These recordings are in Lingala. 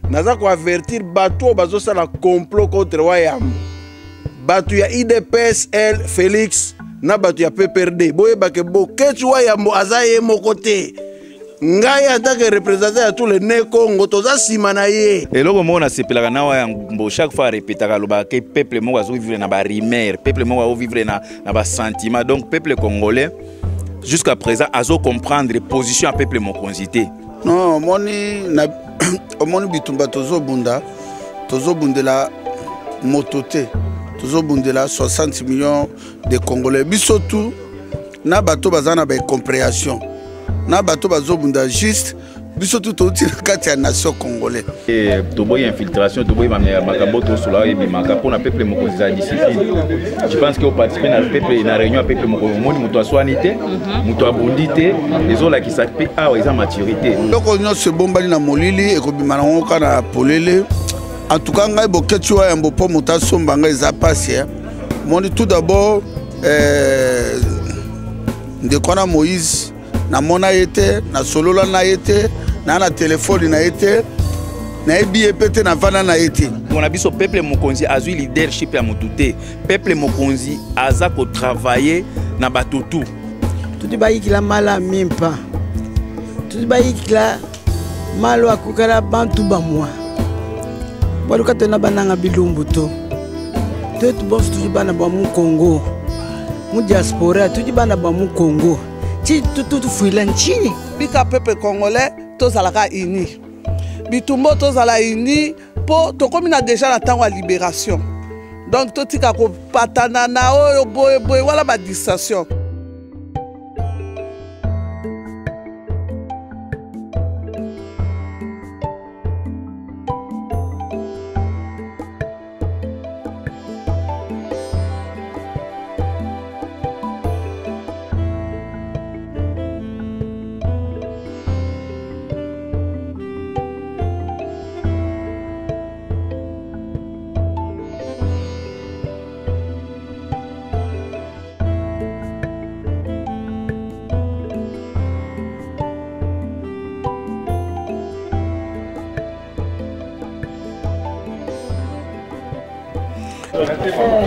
Naza ko avertir bato oyo bazosala complot contre Wayambo, bato ya UDPS L Felix na bato ya PPRD, boyeba ke Boketshu Wayambo aza ye moko te. Ngai en tant que représentant ya tous les Ne Kongo toza nsima na ye. Eloko moko nasepelaka na Wayambo, chaque fois arepetaka, alobaka ke peuple moko azovivre na barumeur, peuple moko azovivre na basentiment. Donc peuple congolais jusqu'à présent azo comprendre position ya peuple mokonzi te. Non, omoni na omoni bitumba tozobunda, tozobundela moto te, tozobundela 60 millions de Congolais. Biso tout na bato baza na baincompréhension, na bato bazobunda juste, biso tout touti na kati ya nation congolais. Toboyi infiltration, toboyi makambo tosola ebimaka mpona peuple mokonzi eza discipline. Je pense que oparticipe na peuple na réunion ya peuple mokonzi, omoni moto aswani te, moto abundi te, ezolakisa mpe awa eza maturité. Eloko nyonso ebombani na molili ekobima nango kaka na polele. En tout cas ngai Boketshu Wayambo mpo moto asomba ngai eza pasi. Moni tout d'abord ndeko wana Moïse namona ye te, nasolola na ye te, naa na telefone na ye te, nayebi ye mpe te, navanda na ye te. Mpona biso peuple mokonzi azwi leadership ya motu te, peuple mokonzi aza kotravaille na bato tu. Tudi bayikila mala mimpa, tudi bayikila malo akokala bantu bamwa baluka tona bananga bilumbu to twetu bonso tudi bana ba mu Congo, mu diaspora tudi bana ba mu Congo ti tufuila nchini. Bika peuple congolais tozalaka uni, bitumbo tozala uni po tokomi na déjà na ntango ya libération. Donc totika kopatana na oyo boye boye wala ba distraction.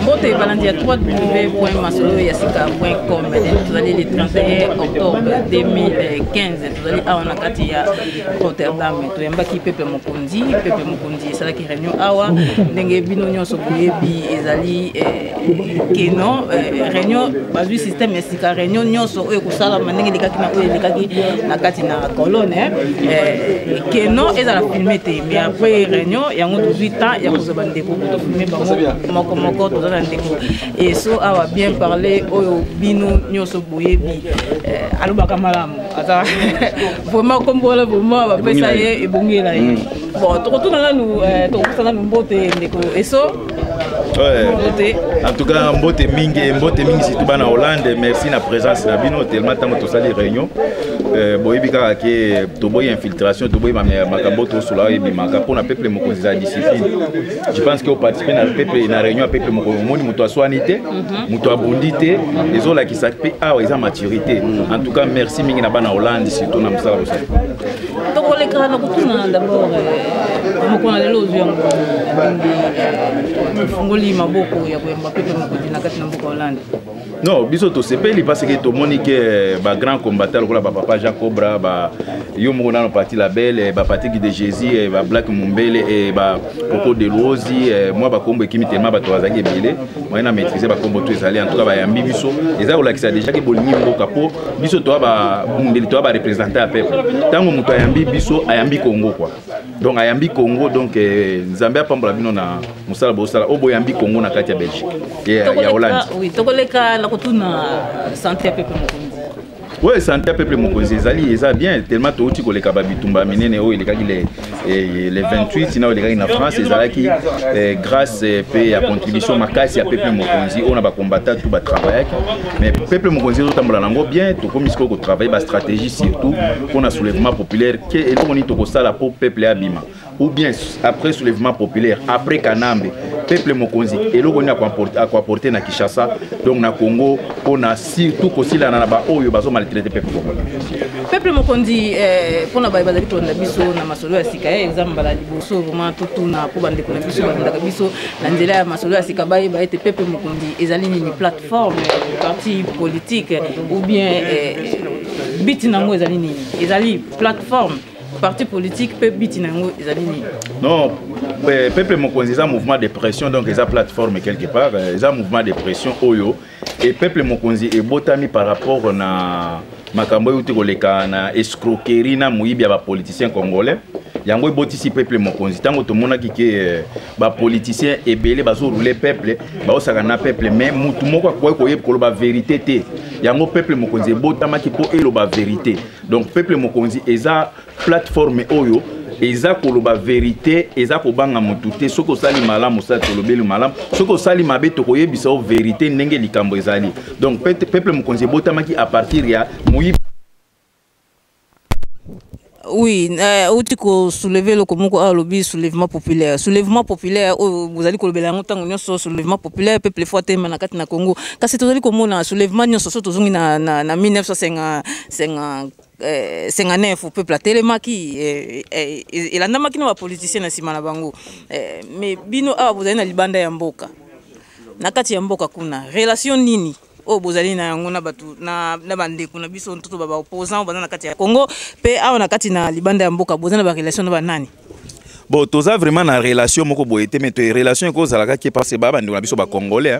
Mbote balandi ya www.masoloyasika.com. Tozali le 31 octobre 2015, tozali awa na kati ya Rotterdam. Toyambaki peuple mokonzi, peuple mokonzi esalaki réunion awa ndenge bino nyonso boyebi. Ezali keno réunion bazwi système ya sika, réunion nyonso oyo ekosalama ndenge elekaki na oyo elekaki na kati na colonne keno ezala filme te. Mais après réunion yango tozwi temps ya kozwa bandeko po tofilme bango moko moko. Toza na ndeko eso awa, bien parler, oyo bino nyonso boyebi, alobaka malamu, aza vraiment kombo wana vraiment bapesa ye ebongela ye. Bon, tokotuna nanu, tokopesa nanu mbote ndeko eso. Ouais. En tout cas, mbote mingi, mbote mingi surtout bana Hollande, merci na présence na bino tellement tango tosali réunion. Boyebi kaka ke toboyi infiltration, toboyi makambo tosola ebimaka mpona peuple mokonzi eza discipline. Je pense que oparticipe na peuple na réunion ya peuple mokonzi, omoni moto aswani te, moto abundi te, ezolakisa mpe awa eza maturité. En tout cas merci mingi na bana Hollande surtout na mosala kosala. Tokoleka na kotuna d'abord mokolo na lelo ozwi yango ndenge ofungoli maboko ya koyamba peuple mokonzi na kati na mboka Hollande? Non, biso tosepeli parce que tomoni ke bagrand combattant lokola bapapa Jean Cobra, ba yo moko nano Parti Label, bapatrik de Jésus, bablack Mumbele, bapopo de Lozi, mwa bakombo ekimi tema, bato bazalaki ebele moye na maîtrise bakombo to ezali. En tout cas bayambi biso, eza kolakisa déjà ke bolingi mboka, mpo biso toa babundeli, toa bareprésentant ya peuple. Ntango moto ayambi biso, ayambi Congo quoi. Donc ayambi Congo, donc Nzambe apambola bino na mosala bosala oyo boyambi Congo na kati ya Belgique ya Hollande. Oui, tokoleka na kotuna santé ya peuple mokonzi. Oui, santé ya peuple mokonzi ezali eza bien tellement touti koleka babitumba minene oyo elekaki le 28 na oyo elekaki na France. Ezalaki grâce mpe ya contribution makasi ya peuple mokonzi oyo na bacombattant tu batravaillaki. Mais peuple mokonzi ezotambola nango bien. Tokomi sikoyo kotravaille bastratégie surtout mpona soulèvement populaire, ke eloko nini tokosala mpo peuple abima. Ou bien après soulèvement populaire, après Kanambe, peuple mokonzi eloko nini akoapporte na Kinshasa, donc na Congo, mpona surtout kosilana na baoyo bazo maltraite peuple congolais? Peuple mokonzi, mpona baye bazali kolanda biso na masolo ya sika, eza mbala liboso vraiment totuna, mpo bandeko na biso balandaka biso na nzela ya masolo ya sika bayeba ete peuple mokonzi ezali nini: plateforme, parti politique ou bien but nango ezali nini? Ezali plateforme, parti politique, mpe but na yango ezali nini? Non, peuple mokonzi eza mouvement de pression, donc eza plateforme quelque part, eza mouvement de pression oyo. E peuple mokonzi ebotami par rapport na makambo euti koleka na escroquerie na moyibi ya bapoliticien congolais. Yango ebotisi peuple mokonzi. Ntango tomonaki ke bapoliticien ebele bazorouler peuple, baosaka na peuple, mais mutu moko akoki koyeba koloba vérité te. Yango peuple mokonzi ebotamaki mpo eloba vérité. Donc peuple mokonzi eza plateforme oyo eza koloba vérité, eza kobanga motu te. Soki osali malamu, osali, tolobeli malamu. Soki osali mabe, tokoyebisa yo vérité ndenge likambo ezali. Donc peuple mokonzi ebotamaki à partir ya moyibi. Oui, outi kosoulever eloko moko awa, alobi soulèvement populaire. Soulèvement populaire oyo bozali kolobela yango ntango nyonso, soulèvement populaire, peuple faut atema na kati na Congo. Kasi tozali komona soulèvement nyonso, so tozongi na 1959, peuple atelemaki, elandamaki na bapoliticien na nsima na bango. Mais bino awa bozali na libanda ya mboka, na kati ya mboka kuna, relation nini oyo bozali na yango na bato na bandeko na biso ntoto ba baopposant oyo baza na kati ya Congo mpe awa na kati na libanda ya mboka? Boza na barelation na banani? Bon, toza vraiment na relation moko boye te, mais to relation ekozalaka ke parce baya bandeko na biso bacongolais,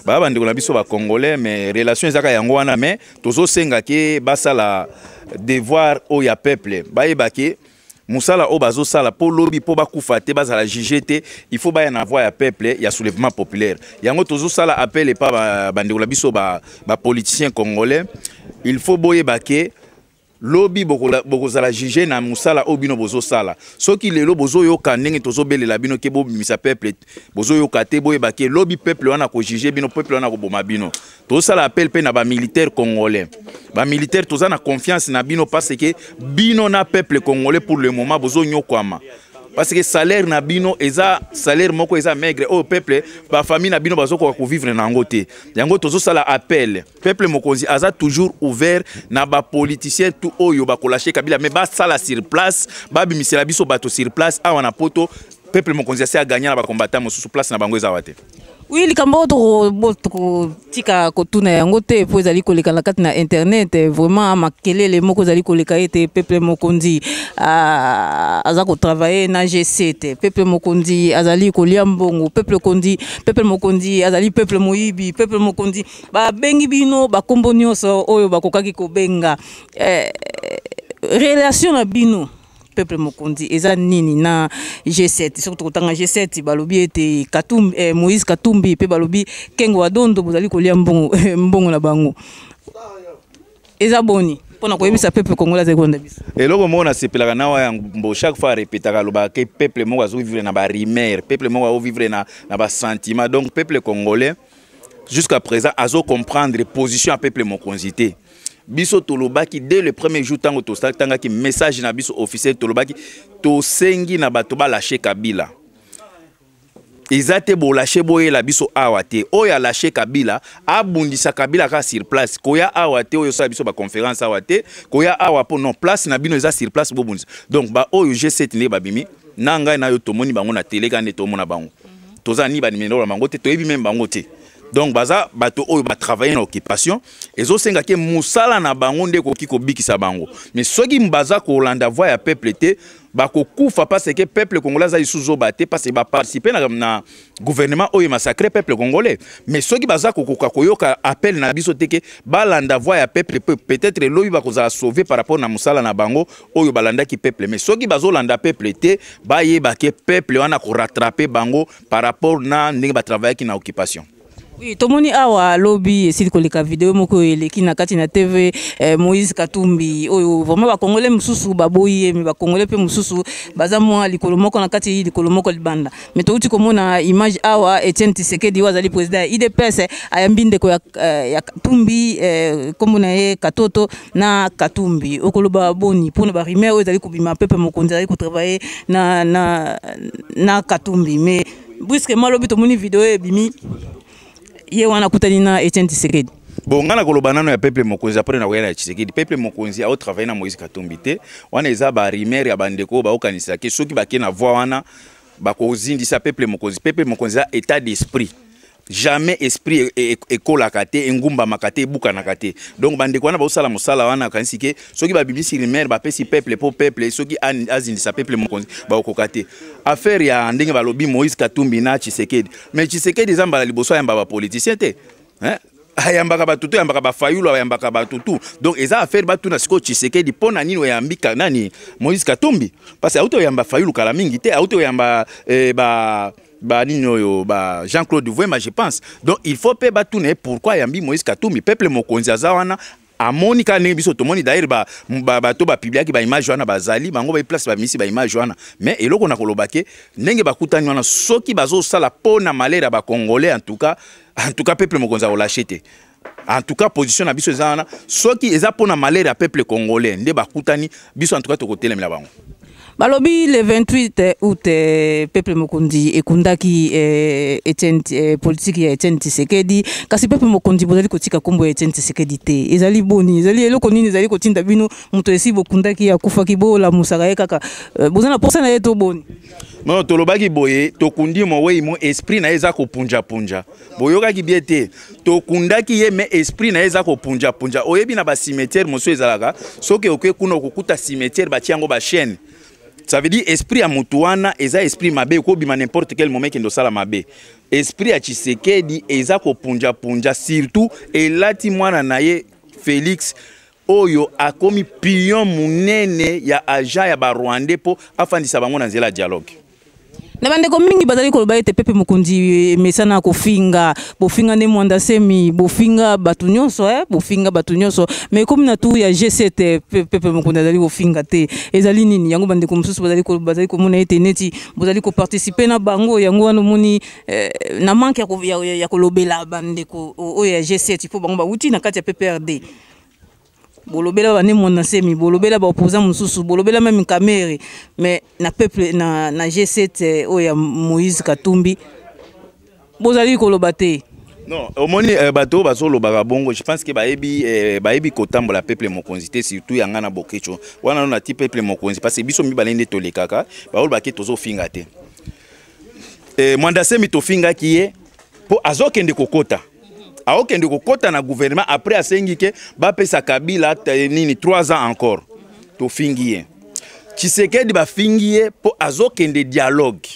baya bandeko na biso bacongolais, mais relation ezaka yango wana. Mais tozosenga ke basala devoir oyo ya peuple, bayeba ke mosala oyo bazosala, mpo lobi mpo bakufa te, bazala juge te, il faut baya na voie ya peuple, ya soulèvement populaire. Yango tozosala appel epa bandeko na biso bapoliticien congolais: il faut boyeba ke lobi bokozala juge na mosala oyo bino bozosala. Soki lelo bozoyoka ndenge tozobelela bino ke bobimisa peuple, bozoyoka te, boyeba ke lobi peuple wana kojuge bino, peuple wana koboma bino. Tozosala appel mpe na bamilitaire congolais. Bamilitaire, toza na confiance na bino, parce que bino na peuple congolais, pour le moment bozonyokwama, parce que salaire na bino eza salaire moko eza maigre, oyo peuple, bafamille na bino bazokoka kovivre na yango te. Yango tozosala appel: peuple mokonzi aza toujours ouvert na bapoliticien tout oyo bakolâcher Kabila, mais basala sur place, babimisela biso bato sur place. Awa na Poto, peuple mokonzi asi aganya na bacombattant mosusu, place na bango eza awa te. Oui, likambo oyo tokotika kotuna yango te, mpo ezali koleka na kati na internet, vraiment makelele moko ezali koleka ete peuple mokonzi aza kotravaille na G7, peuple mokonzi azali kolia mbongo, peuple mokonzi azali peuple moyibi, peuple mokonzi babengi bino bakombo nyonso oyo bakokaki kobenga. Relation na bino peuple mokonzi eza nini na G7? Soki tokotanga G7, balobi ete Katumbi, Moïse Katumbi, mpe balobi Kengo Adondo, bozali kolia mbongo, mbongo na bango. Eza boni mpona koyebisa peuple congolais azali kolanda biso? Eloko moko nasepelaka na Wayambo, chaque fois arepetaka, alobaka ke peuple moko azovivre na barumeur, peuple moko azovivre na basentiment. Donc peuple congolais jusqu'à présent azocomprendre position ya peuple mokonzi te. Biso tolobaki dès le premier jour, ntango totangaki message na biso officiel, tolobaki: tosengi na bato balâcher Kabila. Eza te bolâcher, boyela biso awa te. Oyo alâcher Kabila, abundisa Kabila kaka sur place. Koya awa te, oyo osala biso baconférence awa te, koya awa mpo non, place na bino eza sur place, bobundisa. Donc baoyo G7 nde babimi na ngai na yo, tomoni bango na tele kaka nde tomona bango. Toza ni banimero na bango te, toyebi même bango te. Donc baza bato oyo batravaille na occupation. Ezosenga ke mosala na bango nde ekoki kobikisa bango, mais soki baza kolanda voix ya peuple te, bakokufa, parce que peuple congolais aza lisusu zoba te, parce que baparticipe na gouvernement oyo massacre peuple congolais. Mais soki baza kokoka koyoka appel na biso te ke balanda voix ya peuple, peut-être elobi bakozala sauvé par rapport na mosala na bango oyo balandaki peuple. Mais soki bazolanda peuple te, bayeba ke peuple wana korattrape bango par rapport na ndenge batravaillaki na occupation. Oui, tomoni awa lobi esili koleka video moko eleki na kati na TV, Moïse Katumbi oyo vraiment ba Congolais mosusu baboyi ye, mais ba Congolais pe mosusu baza mwa likolo moko na kati, likolo moko libanda. Mais touti komona image awa, Etienne Tshisekedi oyo azali président ya UDPS ayambi ndeko ya Katumbi, kombo na ye Katoto na Katumbi. Okoloba boni mpona ba rumeur oyo ezali kobima, peuple mokonzi azali kotravailler na Katumbi, mais puisque mwa lobi tomoni video ebimi, ye wana akutani na Etienne Tshisekedi? Bon, nga na koloba nano ya peuple mokonzi, après na koya na Tshisekedi. Peuple mokonzi aotravaille na Moïse Katumbi te. Wana eza barumeur ya bandeko oyo baokanisaka soki bake na voi wana, bakozindisa peuple mokonzi. Peuple mokonzi eza état d'esprit. Jamais esprit ekolaka te, engumbamaka te, ebukanaka te. Donc bandeko wana baosala mosala wana, akanisi ke soki babimisi rumeur, bapesi peuple mpo peuple soki azindisa peuple mokonzi, bakokoka te. Affaire ya ndenge balobi Moïse Katumbi na Tshisekedi, mais Tshisekedi eza mbala liboso ayamba bapoliticien te, hein? Ayambaka bato to ayambaka bafayulu, ayambaka bato tu. Donc eza affaire batuna sikoyo Tshisekedi mpo na nini oyambi nani, Moïse Katumbi, parce que auti oyamba Fayulu kala mingi te, auti oyamba ba banini oyo, ba Jean-Claude Vuemba, je pense. Donc il faut mpe batuna ye pourquoi ayambi Moïse Katumbi. Peuple mokonzi aza wana, amoni kaka ndenge biso tomoni. D'ailleurs bato bapubliaki baimage wana, bazali bango baplace bamisi baimage wana. Mais eloko na koloba ke ndenge bakutani wana, soki bazosala mpo na malheur ya bacongolais, en tout cas peuple mokonzi akolâcher te. En tout cas position na biso eza wana: soki eza mpo na malheur ya peuple congolais nde bakutani, biso en tout cas tokotelemela bango. Balobi le 28 août, peuple mokonzi ekundaki Etienne, politique ya Etienne Tshisekedi. Kasi peuple mokonzi, bozali kotika nkombo ya Etienne Tshisekedi te. Ezali boni? Ezali eloko nini ezali kotinda bino, moto esi bokundaki, akufaki, bolamusaka ye kaka? Boza na posa na ye to boni? Non, tolobaki boye: tokundi mowei, mo esprit na ye eza kopunjapunja. Boyokaki bien te. Tokundaki ye, mais esprit na ye eza kopunjapunja. Oyebi, na bacimetière mosusu ezalaka, soki oke kuna, okokuta cimetière batia yango bachaîne. Ça veut dire esprit ya motu wana eza esprit mabe, ekobima n'importe quel moment, ekende osala mabe. Esprit ya Tshisekedi eza kopunjapunja, surtout elati mwana na ye Félix oyo akomi pion monene ya agent ya barwandais mpo afandisa bango na nzela ya dialogue. Na bandeko mingi bazali koloba ete peuple mokonzi emesana kofinga. Bofinga nde Mwanda Semi, bofinga bato nyonso, bofinga bato nyonso, mais ekomi na tour ya G7, peuple mokonzi azali kofinga te. Ezali nini yango? Bandeko mosusu bazali komona ete neti bozali koparticiper na bango. Yango wana omoni na manque ya kolobela bandeko oyo ya G7, mpo bango bawuti na kati ya PPRD. Bolobela bane Mwanda Nsemi, bolobela baopposant mosusu, bolobela même Kamerhe, mais na peuple na G7 oyo ya Moïse Katumbi, bozali koloba te. Non, omoni, bato oyo bazolobaka bongo, je pense ke bayebi kotambola peuple mokonzi te, surtout yanga na Bokecho wana. No nati peuple mokonzi, parce que biso mibale nde tolekaka, balobaki tozofinga te. Mwanda Semi, tofingaki ye mpo azokende kokota, aokende kokɔta na gouvernement après asengi ke bapesa Kabila nini, 3 ans encore. Tofingi ye. Tshisekedi, bafingi ye mpo azokende dialogue,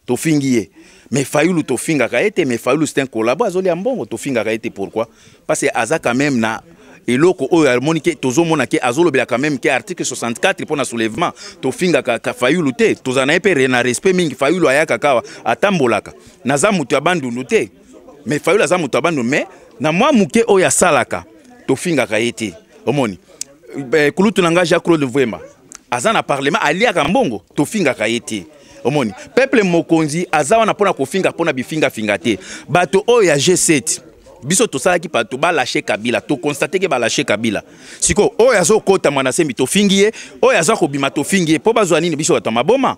tofingi ye. Mais Fayulu, tofingaka ye te. Mais Fayulu, c'est un collabo, azolia mbongo, tofingaka ye te. Pourquoi? Parce que aza quand même na eloko oyo amoni ke tozomona ke azolobela quand même ke article 64 mpo na soulèvement. Tofingaka ka Fayulu te, tozala na ye mpe na respect mingi. Fayulu ayaka kawa, atambolaka. Naza moto ya Bandundu te, mais Fayulu aza moto ya Bandundu, mais na mwa moke oyo asalaka, tofingaka ye te. Omoni, kulutu na nga Jacques Claude Vuemba aza na parlement, aliaka mbongo, tofingaka ye te. Omoni, peuple mokonzi aza wana mpona kofinga, mpona bifingafinga te. Bato oyo ya G7, biso tosalaki bato balâcher Kabila, toconstater ke balâcher Kabila. Sikoyo oyo azokɔta, Mwana Sembi, tofingi ye. Oyo aza kobima, tofingi ye. Mpo bazwa nini? Biso bato ya maboma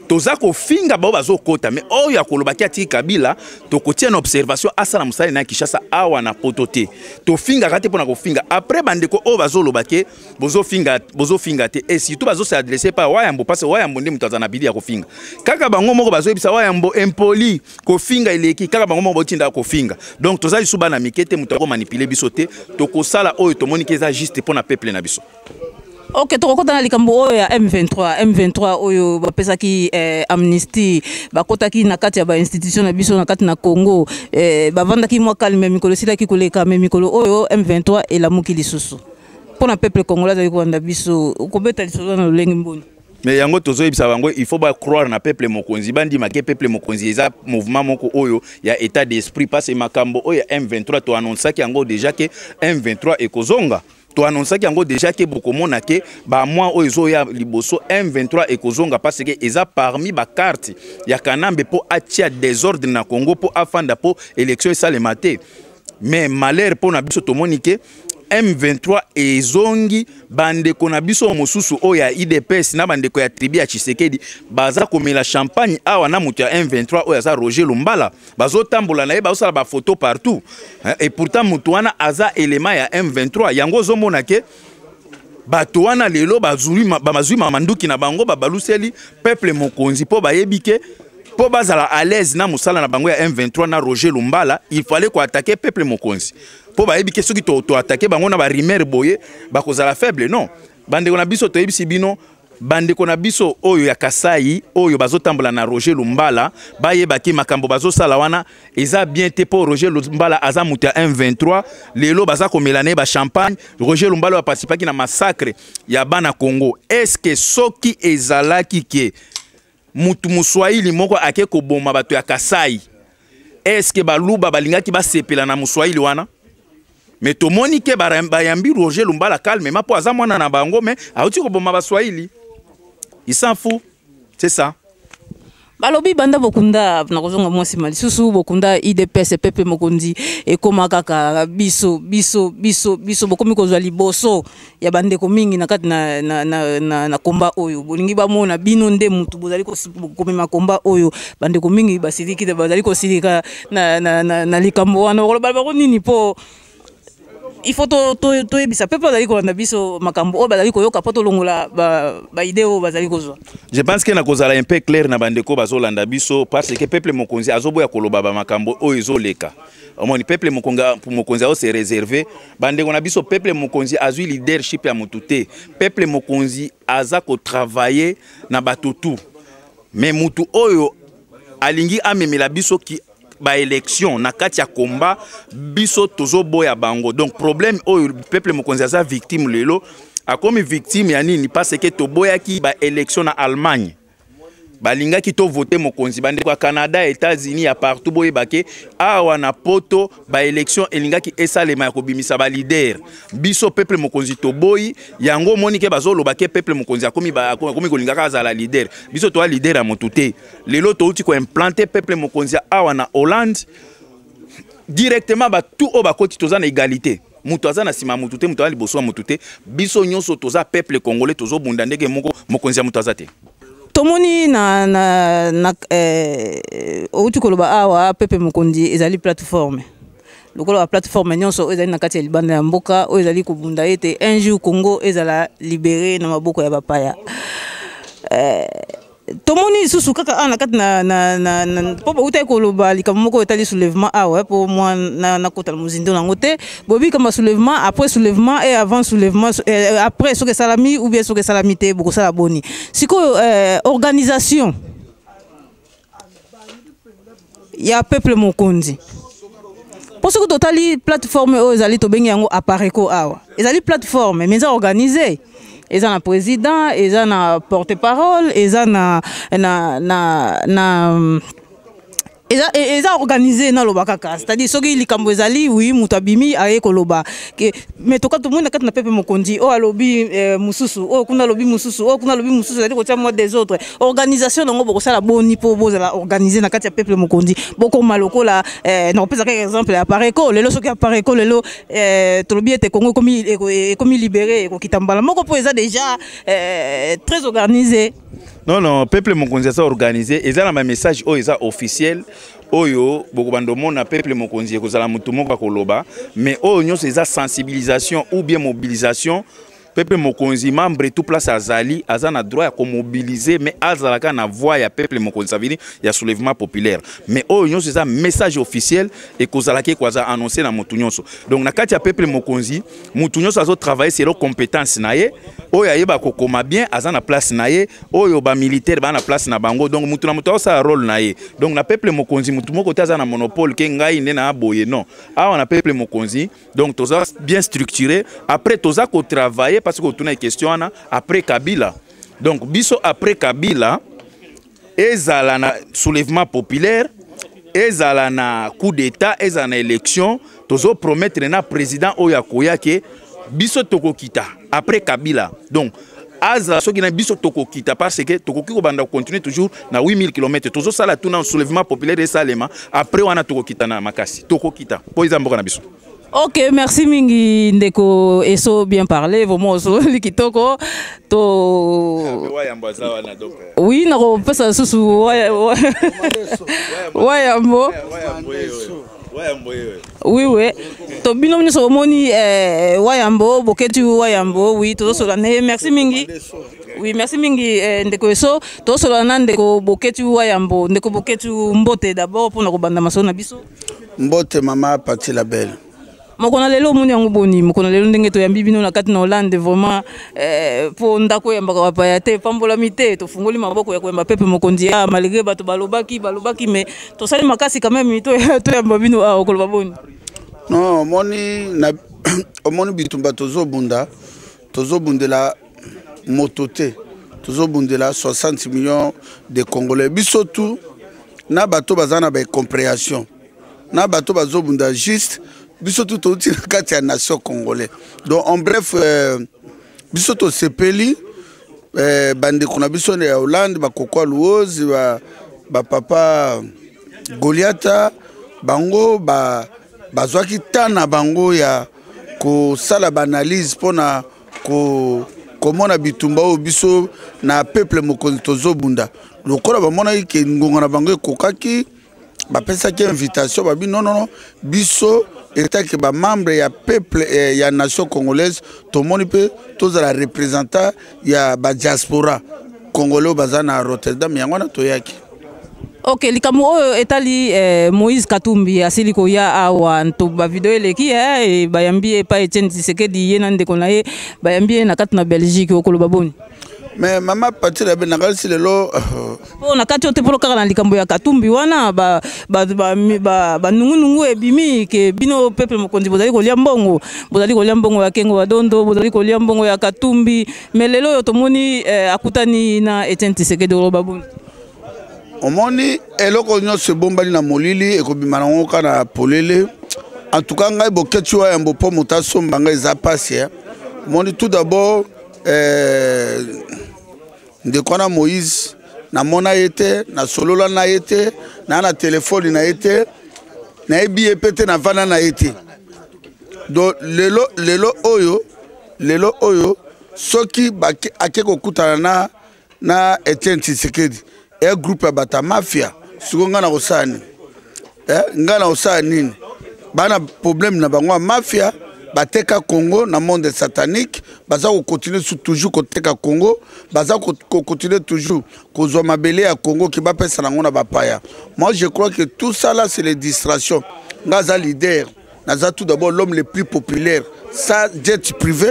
toza kofinga bao bazokɔta, mais oyo akolobaki atiki Kabila, tokotia na observation, asala mosala na Kinshasa awa na Poto te. Tofingaka te mpona kofinga. Après, bandeko oyo bazoloba ke bozofinga, bozofinga te, et surtout bazos'adresser pa Wayambo, parce Wayambo nde moto aza na bili ya kofinga. Kaka bango moko bazoyebisa Wayambo impoli, kofinga eleki. Kaka bango moko botindaka kofinga. Donc toza lisusu bana mike te, moto akomanipuler biso te. Tokosala oyo tomoni ke eza juste mpo na peuple na biso. Ok, tokokɔta na likambo oyo ya M23. M23 oyo bapesaki amnistie, bakɔtaki na kati ya bainstitution na biso na kati na Congo, bavandaki mwa calme mikolo esilaki koleka, mais mikolo oyo M23 elamuki lisusu. Mpo na peuple congolais azali kolanda biso, okobeta lisolo na lolenge mboni? Mais yango tozoyebisa bango, il faut bacroire na peuple mokonzi, bandima ke peuple mokonzi eza mouvement moko oyo ya état d'esprit, parce makambo oyo ya M23, toannonsaki yango déjà ke M23 ekozonga. Toannonsaki yango déjà ke bokomona ke bamois oyo ezoya liboso, M23 ekozonga, parce que eza parmi bacarte ya Kanambe mpo atia désordre na Congo, mpo afanda, mpo élection esalema te. Mais malheur mpo na biso, tomoni ke M23 ezongi. Bandeko na biso mosusu oyo ya UDPS na bandeko ya tribu ya Tshisekedi baza komela champagne awa na moto ya M23 oyo aza Roger Lumbala. Bazotambola na ye, bazosala bafoto partout, et pourtant moto wana aza élément ya M23. Yango ozomona ke bato wana lelo bazwi manduki na bango, babaluseli peuple mokonzi, mpo bayebi ke mpo bazala à l'aise na mosala na bango ya M23 na Roger Lumbala, il fallait koattaquer peuple mokonzi, mpo bayebi ke soki toattaquer bango na barumeurs boye, bakozala faible. Non, bandeko na biso, toyebisi bino, bandeko na biso oyo ya Kasai oyo bazotambola na Roger Lumbala, bayebaki makambo bazosala wana eza bien te, mpo Roger Lumbala aza moto ya M23. Lelo baza komela na ye bachampagne. Roger Lumbala oyo aparticipaki na massacre ya bana Congo. Est-ce soki ezalaki ke mutu moswahili moko ake koboma bato ya Kasai, est-ce Baluba balingaki basepela na moswahili wana? Mais tomoni ke bayambi Roger Lumbala calmement, mpo aza mwana na bango, mais auti koboma Baswahili, il s'en fout, c'est ça. Balobi banda bokunda na kozonga mwa nsima lisusu, bokunda UDPS, peuple mokonzi ekóma kaka biso, biso, biso, biso. Bokomi kozwa liboso ya bandeko mingi na kati na komba oyo. Bolingi bamona bino nde mutu bozali komema komba oyo. Bandeko mingi basiliki te, bazali kosilika na likambo wana. Bakoloba bango nini? Mpo il faut toyebisa peuple bazali kolanda biso makambo oyo bazali koyoka, mpo tolongola baidées oyo bazali kozwa. Je pense ke nakozala un peu clair na bandeko bazolanda biso, parce que peuple mokonzi azoboya koloba bamakambo oyo ezoleka. Omoni, peuple mokonzi azo se réserve. Bandeko na biso, peuple mokonzi azwi leadership ya motu te. Peuple mokonzi aza kotravailler na bato tu, mais mutu oyo alingi amemela biso ki baélection na kati ya komba, biso tozoboya bango. Donc problème oyo, peuple mokonzi aza victime lelo. Akomi victime ya nini? Parce que toboyaki baélection na Allemagne, balingaki tovote mokonzi. Bandeko ya Canada, États-Unis, ya partout, boyebake awa na Poto baélection elingaki esalema ya kobimisa baleader. Biso peuple mokonzi toboyi yango. Omoni ke bazoloba ke peuple mokonzi akomi kolingaka azala leader. Biso toya leader ya motu te. Lelo touti koimplanter peuple mokonzi awa na Hollande directement. Batu oyo bakoti, toza na égalité. Moto aza na nsima ya motu te, moto aza liboso ya motu te. Biso nyonso toza peuple congolais, tozobunda ndenge moko. Mokonzi ya moto aza te. Tomoni na outi koloba awa, peuple mokonzi ezali plateforme lokola baplateforme nyonso oyo ezali na kati ya libanda ya mboka, oyo ezali kobunda ete un jour Congo ezala libéré na maboko ya bapaya. Tomoni lisusu kaka awa na kati na mpo bautaki koloba likambo moko etali soulèvement awa, mpo mwa nakota na mozindo nango te. Boyebi kamba soulèvement, après soulèvement et avant soulèvement, après soki esalami ou bien soki esalami te, bokosala boni sikoyo organisation ya peuple mokonzi? Mpo soki totali plateforme oyo ezali, tobengi yango Apareco awa, ezali plateforme mais eza organisé, eza na président, eza na porte parole, eza na eza organisé. Naloba kaka, c'est-à-dire soki likambo ezali, oui, moto abimi aye koloba ke, mais toka tomoni na kati na peuple mokonzi oyo alobi mosusu, oyo kuna alobi mosusu, oyo kuna alobi mosusu, ezali kotia mwa désordre. Organisation nango bokosala boni mpo bozala organisé na kati ya peuple mokonzi, bokoma lokola nakopesa kaka exemple ya Apareco lelo? Soki Apareco lelo tolobi ete Congo ekomi libéré, ekokita mbala moko, mpo eza déjà très organisé. Non, peuple mokonzi aza organisé. Eza na bamessage oyo eza officiel oyo bokobanda omona peuple mokonzi ekozala motu moko akoloba, mais oyo nyonso eza sensibilisation ou bien mobilisation. Peuple mokonzi, membre tout place azali, aza na droit ya komobiliser, mais azalaka na voix ya peuple mokonzi, ça veut dire ya soulèvement populaire. Mais oyo nyonso eza message officiel, ekozalaki ekoaza annoncé na motu nyonso. Donc na kati ya peuple mokonzi, motu nyonso azotravailler selon compétence na ye. Oyo ayeba kokoma bien aza na place na ye, oyo bamilitaire baa na place na bango. Donc motu na moto azosala rôle na ye. Donc na peuple mokonzi, motu moko te aza na monopole ke ngai nde na boye. Non, awa na peuple mokonzi, donc toza bien structuré. Après toza kotravailler, parce que otuna question wana après Kabila. Donc biso après Kabila, ezala na soulèvement populaire, ezala na coup d'état, ezala na élection, tozo promettre na président oyo akoya ke biso tokokita après Kabila. Donc azala soki na biso tokokita, parce que tokoki kobanda continuer toujours na 8000 km, tozosala tuna soulèvement populaire esalema, après wana tokokita na makasi, tokokita mpo eza mboka na biso. Ok, merci mingi ndeko Eso, bien parlé, vraiment osololi kitoko. To oui, nakopesa lisusu Wayambo. Oui, to bino nyonso omoni eh, Wayambo, Boketi Wayambo, oui, tozosola na ye. Merci mingi. Oui, merci mingi eh, ndeko Eso. Tozosola na ndeko Boketi Wayambo. Ndeko Boketi, mbote d'abord mpona kobanda masolo na biso. Mbote mama Pati la Belle. Moko na lelo, omoni yango boni moko na lelo ndenge toyambi bino na kati na Hollande? Vraiment mpo ndako oyambaka bapaya te, pambolami te, tofungoli maboko ya koyamba pepe mokonzi ya malgré bato balobaki balobaki, mais tosali makasi quand même toyamba bino awa. Okoloba boni? Non, omoni na omoni bitumba tozobunda, tozobundela moto te, tozobundela 60 millions de Congolais. Biso tu na bato baza na baincompréhension na bato bazobunda juste, biso tu touti na kati ya nation congolais. Donc en bref, biso tosepeli bandeko na biso ya Hollande, bakoko Luozi, bapapa Goliata, bango bazwaki ba ta na bango ya kosala baanalyse mpona komona bitumba oyo biso na peuple mokonzi tozobunda. Lokola bamonaki ke ngonga na bango ekokaki, bapesaki invitation, babi non, non, non, biso etake bamembre ya peuple ya nation congolaise, tomoni mpe tozala représentant ya badiaspora congolais oyo baza na Rotterdam. Yango wana toyaki. Ok, likambo oyo etali Moïse Katumbi asili koya awa to bavideo eleki bayambi ye epai Etienne Tshisekedi, ye na ndeko na ye, bayambi ye na kati na Belgique. Okoloba boni? Mais mama Pati la Belle, nakanisi lelo mpo na kati oyo te, mpo kaka na likambo ya Katumbi wana, banungunungu ebimi ke bino peuple mokonzi bozali kolia mbongo, bozali kolia mbongo ya Kengo Badondo, bozali kolia mbongo ya Katumbi. Mais lelo oyo tomoni akutani na Etienne Tshisekedi. Oloba boni? Omoni, eloko nyonso ebombani na molili ekobima nango kaka na polele. En tout cas ngai Boketi wa Yambo, mpo moto asomba ngai eza pasi. Omoni, tout d'abord ndeko wana Moïse, namona ye te, nasolola na ye te, naa na telefone na ye te, nayebi ye mpe te, navanda na ye te. Donc lelo oyo soki ake kokutana na Etienne Tshisekedi, e groupe ya bato ya mafia, sikoyo ngai na kosala nini? Ngai na kosala nini? Bana problème na bango ya mafia, bateka Congo na monde satanique, baza kocontinue toujours koteka Congo, baza kocontinue toujours kozwa mabele ya Congo ki bapesa nango na bapaya. Moi je crois que tout ça là, c'est les distractions. Nga aza leader, naza tout d'abord l'homme le plus populaire, sa jet privé,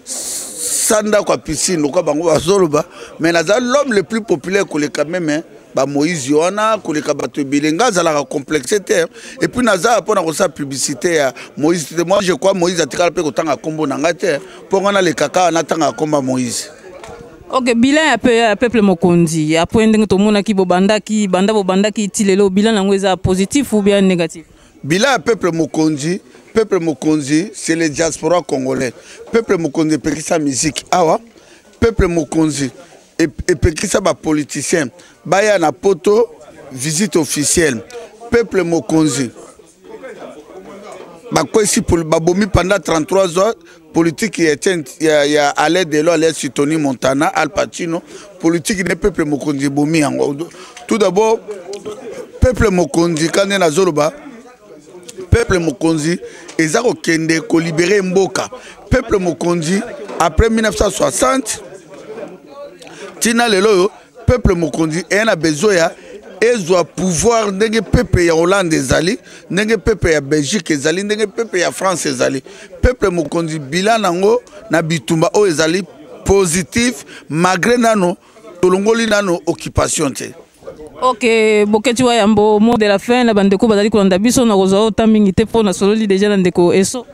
sa ndako ya piscine lokola bango bazoloba, mais naza l'homme le plus populaire koleka même bamoïse wana, koleka bato ebele. Nga azalaka complexe te, et puis naza mpona kosala publicité ya Moïse te. Moi je crois Moïse atikala mpe kotanga nkombo na ngai te mpo ngai naleka kaka natangaka nkombo ya Moïse. Ok, bilan ya peuple mokonzi après ndenge tomonaki bobandaki, banda bobandaki ti lelo, bilan yango eza positif ou bien négatif? Bilan ya peuple mokonzi, peuple mokonzi, c'est le diaspora congolais. Peuple mokonzi epekisa musique awa, peuple mokonzi epekisa bapoliticien baya na poto visite officielle, peuple mokonzi bakwesi, babomi pendant 33 ans politique ya, ya Alain Delon alias Tony Montana, Al Pacino. Politique ne peuple mokonzi ebomi yango. Tout d'abord peuple mokonzi, ka nde nazoloba, peuple mokonzi eza kokende kolibérer mboka. Peuple mokonzi après 1960 ntina lelo oyo, peuple mokonzi eya na besoin ya ezwa pouvoir ndenge peuple ya Hollande ezali, ndenge peuple ya Belgique ezali, ndenge peuple ya France ezali. Peuple mokonzi, bilan nango na bitumba oyo ezali positif, malgré nano tolongoli nano occupation te. Ok, Boketi wa Yambo, mot de la fin na bandeko bazali kolanda biso. Na kozwa ota mingi te mpo nasololi déjà na ndeko Eso.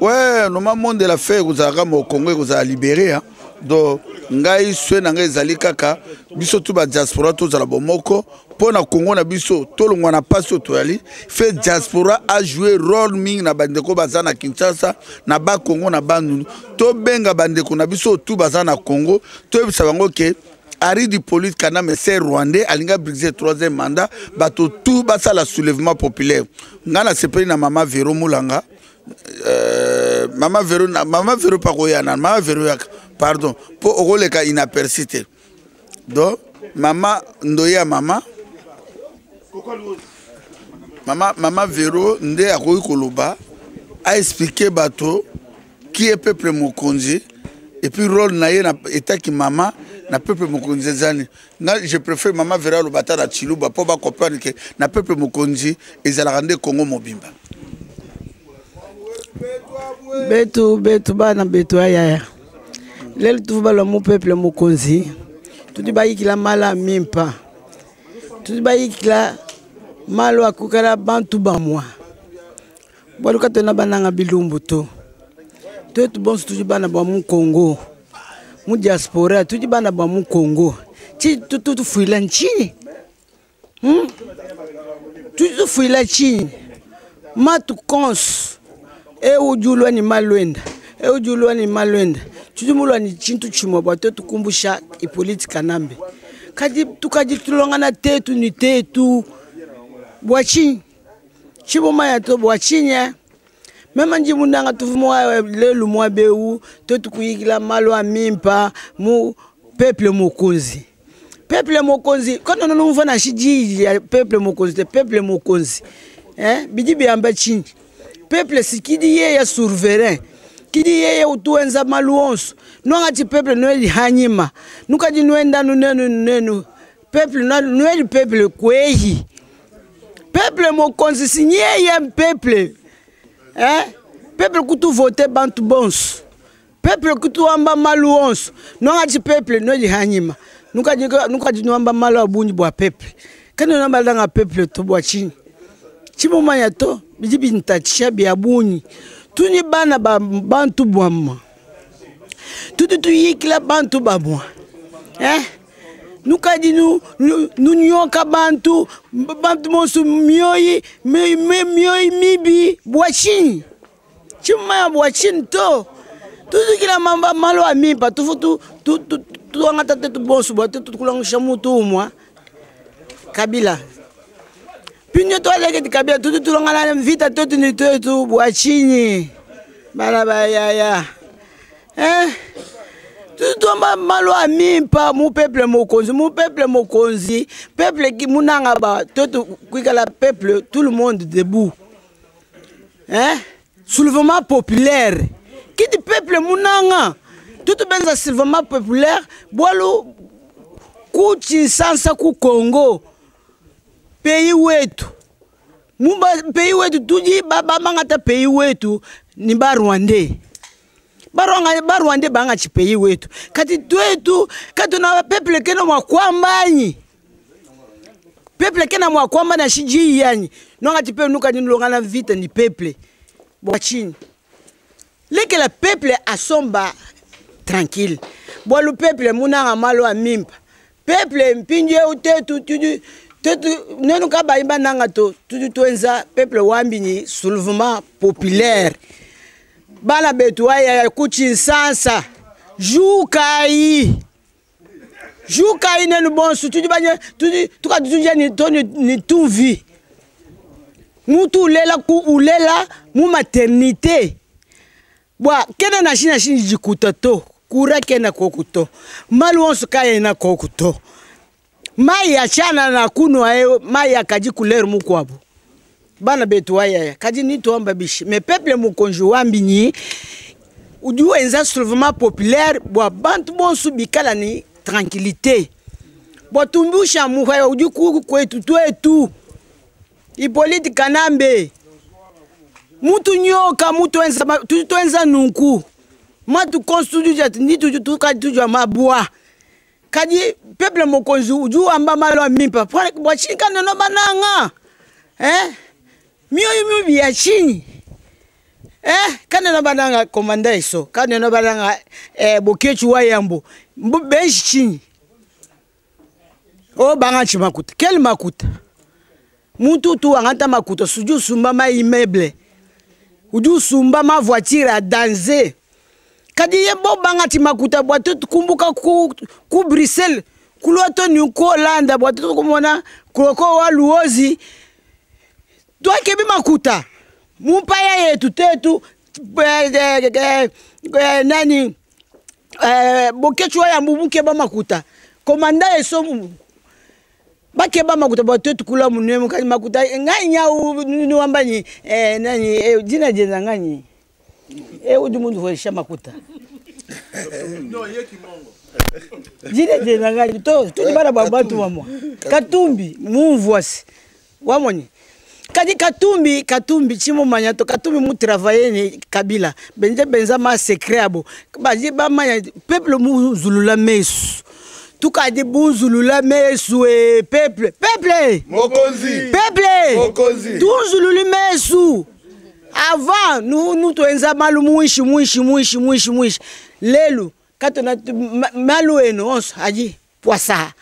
Ouais, normalement mot de la fin ekozalaka mo Congo ekozala libéré, hein. Donc ngai swe na ngai ezali kaka biso tu badiaspora tozala bomoko mpo na Congo na biso, tolongwa na mpasi oyo toyali. Fe diaspora ajoue role mingi na bandeko baza na Kinshasa, na Bakongo, na Bandundu. Tobenga bandeko na biso tu baza na Congo, toyebisa bango ke Henri Hippolyte Kanambe c'est rwandais, alinga briser troisième mandat, bato tout basala soulèvement populaire. Ngai nasepeli na mama Vero Mulanga, mama Vero, mama Vero pakoyana, mama Vero yaka, pardon, mpo okoleka inaperçu te. Donc mama ndoye ya mama mama mama Vero nde akoki koloba, aexplike bato qui est peuple mokonzi et puis rôle na ye na etaki mama na peuple mokonzi ezani. Nga je préfère mama Vero aloba ata na Tshiluba mpo bacomprendre ke na peuple mokonzi ezalaka nde Kongo mobimba. Betu betu bana betu ayaya, lelo tuvu balwa mu peuple mokonzi, tudi bayikila mala mimpa, tudi bayikila malo akukala bantu bamwa bwaluka tona bananga bilumbu to twetu bonso tudi bana bwa mu Congo, mu diaspora tudi bana bwa mu Congo ti tufuila nchini, Tudi tufuila chini matu konso eujulwa ni malwenda, eujulwa ni malwenda, tudi mulwa ni chintu chimwe bwa twetu kumbusha Hippolyte Kanambe kadi tukadi tulongana tetu ni tetu bwa chini chibomaya to bwa chini mema nji munanga tuvumwa lelu mwa beu twetu kuyikila malo amimpa mu peuple mokonzi. Peuple mokonzi kono nono mva na shiji ya peuple mokonzi te peuple mokonzi, eh, bidi biamba chini peuple sikidi ye ya souverain kidi yeye utuenza maluonso nwangati peuple nweli hanyima nukadi nwenda nunenu nenu peuple nweli peuple kwehi peuple mokonzi sinyeye peuple, eh, peuple kutu voter bantu bonso peuple kutu amba maluonso nwangati peuple nweli hanyima nukadi nukadi nwamba malu abunyi bwa peuple kani nwamba langa peuple to bwa chini chimomanya to bidi bintatisha bya bunyi tuni bana ba bantu bwamma tutu tuyikila bantu bamwa, eh, nukadi nu nu nyoka bantu bantu monso mioyi mioyi mibi bwa chini chimaya bwa chini to tutukila mamba malo amimpa tufu tu tu tuangata tetu bonso bwa tetu kulangisha mutu umwa Kabila pinyo to aleke Kabila tutu tulongana vita tetu ni tetu bwa chini bana bayaya, eh, tutu malo amimpa mu peuple mokonzi, mu peuple mokonzi peuple ki munanga ba tetu kuikala peuple tout le monde debout, hein, soulèvement populaire kiti peuple munanga tutu benza soulèvement populaire bwalu ku Kinshasa ku Congo pays wetu mumba pays wetu tudi babangata pays wetu ni ba Rwandais ba Rwandais banga chi pays wetu kati twetu kati na peuple kena mwa kwambanyi peuple kena mwa kwamba na shiji yanyi nonga ti peuple nuka nilongana vita ni peuple bwa chini leke la peuple asomba tranquille bwa lu peuple munanga malo amimpa peuple mpinje utetu tudu tetu nenu kabayimba nanga to tudu twenza peuple wambi ni soulèvement populaire bana betu aya kuchinsansa jukai jukai nenu bonsu tudu banye tudu tukatuja ni to ni tuvi mutu ulela ku ulela mu maternité bwa kena na shina shini jikuta to kura kena kokuto malu onso kaya na kokuto mai achana na kunwa eyo mai akaji kuleru mukwabo bana betu aya kaji ni tuomba bishi mais peuple mukonji wambi ni udiwa enza soulèvement populaire bwa bantu bonsu bikala ni tranquillité bwa tumbusha muhaya udi ku kwetu twetu Hippolyte Kanambe mutu nyoka mutu enza tutu enza nunku matu construit ni tutu tukatujwa mabwa kadi peuple mokonzi uju amba malo mimpa bwa chini kanono bananga, eh, mioyo mibi ya chini. Eh, kana na bananga komanda iso kana na bananga eh, Boketshu wa Yambo benji chinyi o banga nchi makuta quel makuta muntu tu angata makuta suju sumba ma immeuble udi usumba ma voiture a danser kadi ye bo banga ti makuta bwa to kumbuka ku, ku Bruxelles kulwa to ni ku Hollande bwa to kumona kroko wa Luozi twakebi makuta mumpaya yetu tetu eh, eh, eh, eh, nani eh, Boketshu wa Yambo mukeba makuta komanda eso bakeba makuta bwa tetu kula munemu kadi makuta ngai nyau niwambanyi eh, nani eh, jina jena nganyi eh, udi mundu huesha makuta jina jena nganyi to tudi bana bwa bantu wamwa Katumbi mumvuasi wamonyi kadi Katumbi Katumbi chimumanya to Katumbi mu travailler ni Kabila benje benza ma secret abo baji bamanya peuple muzulula mesu tukadi bunzulula mesu e peuple peuple Mokonzi. Peuple Mokonzi. tunzululi mesu avant nous nous twenza malu mwishi mwishi mwishi mwishi mwishi lelu katona malu eno onso aji poisa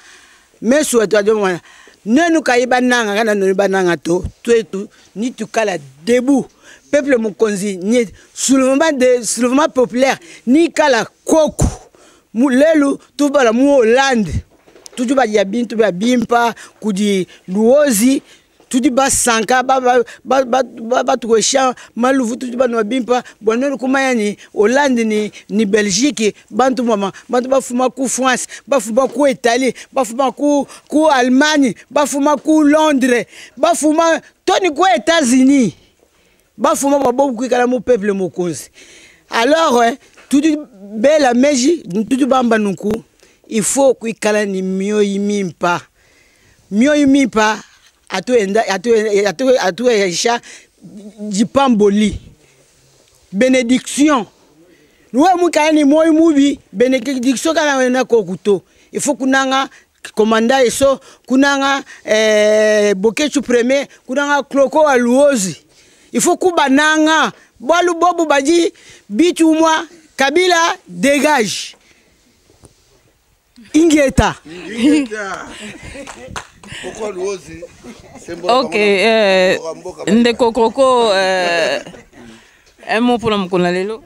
mesu etu adi mwana nenu kayiba nanga kana nenu bananga to twetu ni tukala debout peuple mokonzi ni soulèvement de soulèvement populaire ni kala koku mu lelu tubala mu Hollande tuju badia bintu bya bimpa kudi Luozi tudi basanka batukwesha maluvu tudi banwa bimpa bwanoni kumaya ni Hollande ni, ni Belgique bantu mama bantu bafuma ku France bafuma ku Italie bafuma ku, ku Allemagne bafuma ku Londres bafuma toni ku États-Unis bafuma babobu kuikala mu peuple mokonzi alors eh, tudi bela meji tudi bamba nunku il faut kuikala ni mioyo mimpa mioyo mimpa atuesha jipamboli bénédiction nuwe mukala ni moyo mubi bénédiction kana wena kokuto il faut kunanga komanda eso kunanga eh, Boketshu premier kunanga kloko wa Luozi il faut kubananga bwalu bobu baji bitu mwa Kabila dégage Ingeta. Ingeta. Pourquoi Luozi? Ok, ndeko Koko, un mot pour la mokolo lelo.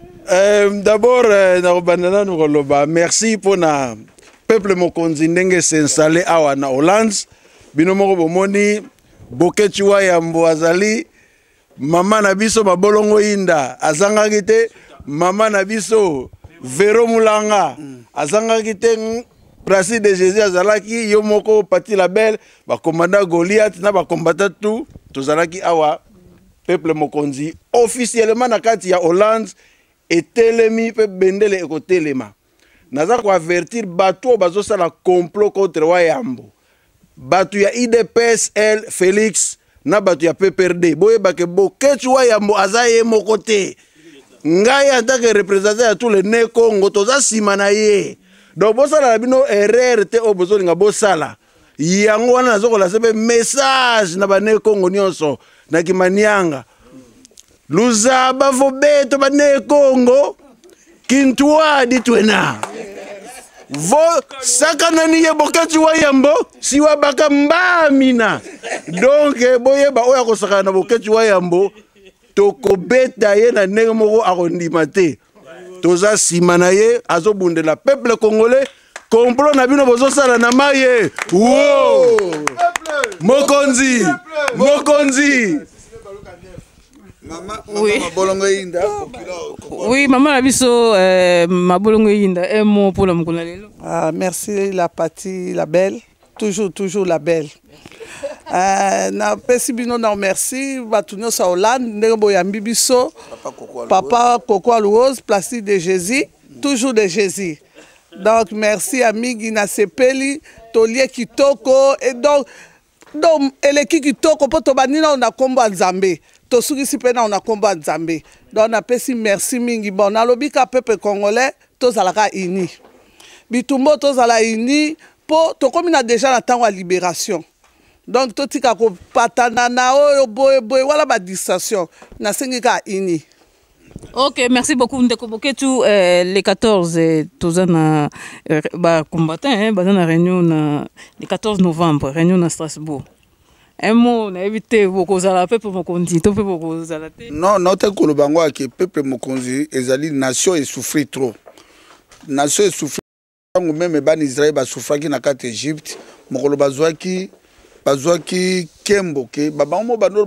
D'abord, nakobanda nanu koloba merci mpona peuple mokonzi ndenge s'installe awa na Hollande. Bino moko bomoni Boketshu wa Yambo azali mama na biso mabolongo inda azangaki te, mama na biso Vero Mulanga azangaki te, Placide de Jésus azalaki, yo moko Pati Label, bacommandant Goliath na bacombattant tout tozalaki awa. Peuple mokonzi officiellement na kati ya Hollande etelemi mpe bendele ekotelema. Naza koavertir bato oyo bazosala complot contre Wayambo, bato ya UDPS L Félix na bato ya PPRD, boyebake Boketshu wa Yambo aza ye moko te. Ngai en tant que représentant ya tous les ne Congo toza nsima na ye, donc bosala na bino erreur te oyo bozolinga bosala yango wana. Nazokolasa mpe message na bane Congo nyonso na Kimanianga luzaba vobeto bane Congo kintwadi twena vo sakanani ye Boketshu wa Yambo siwa baka mbamina. Donc boyeba oyo akosakana na Boketshu wa Yambo tokobeta ye na ndenge moko akondima te. Toza nsima na ye, azobundela peuple congolais. Complot na bino bozosala na maye wo mokonzi mokonzi. Oui. Mabolongo Yinda. Oui, mama na biso mabolongo Yinda, un mot pour la mokolo lelo. Ah, merci la Pati, la belle. Toujours, toujours la belle. Napesi bino na merci bato nyonso ya Hollande ndenge boyambi biso papa Koko Aluoz Placide de Jésus toujours de Jésus. Donc merci ya mingi, nasepeli tolie kitoko et donc eleki kitoko mpo tobandi nano na nkombo ya Nzambe, tosukisi mpe nano na nkombo ya Nzambe. Donc napesi merci mingi. Bon, nalobi ka peuple congolais tozalaka uni, bitumba tozala uni mpo tokómi na déjà na ntango ya libération. Donc totika kopatana na oyo boye boye wala badistraction, nasengi kaka uni. Ok, merci beaucoup ndeko Boketu. Le 14 toza na ba combattant hein, baza na réunion na le 14 novembre, réunion na Strasbourg. Un mot nayebi te bokozala peuple mokonzi to mpe bokozala te. Non, naotaki koloba yango ake peuple mokonzi ezali nation esouffrir trop. Nation esouffrir ntango meme bana Israel basouffraki na kati Egypte, mokolo bazwaki kembo ke babango mo bandolo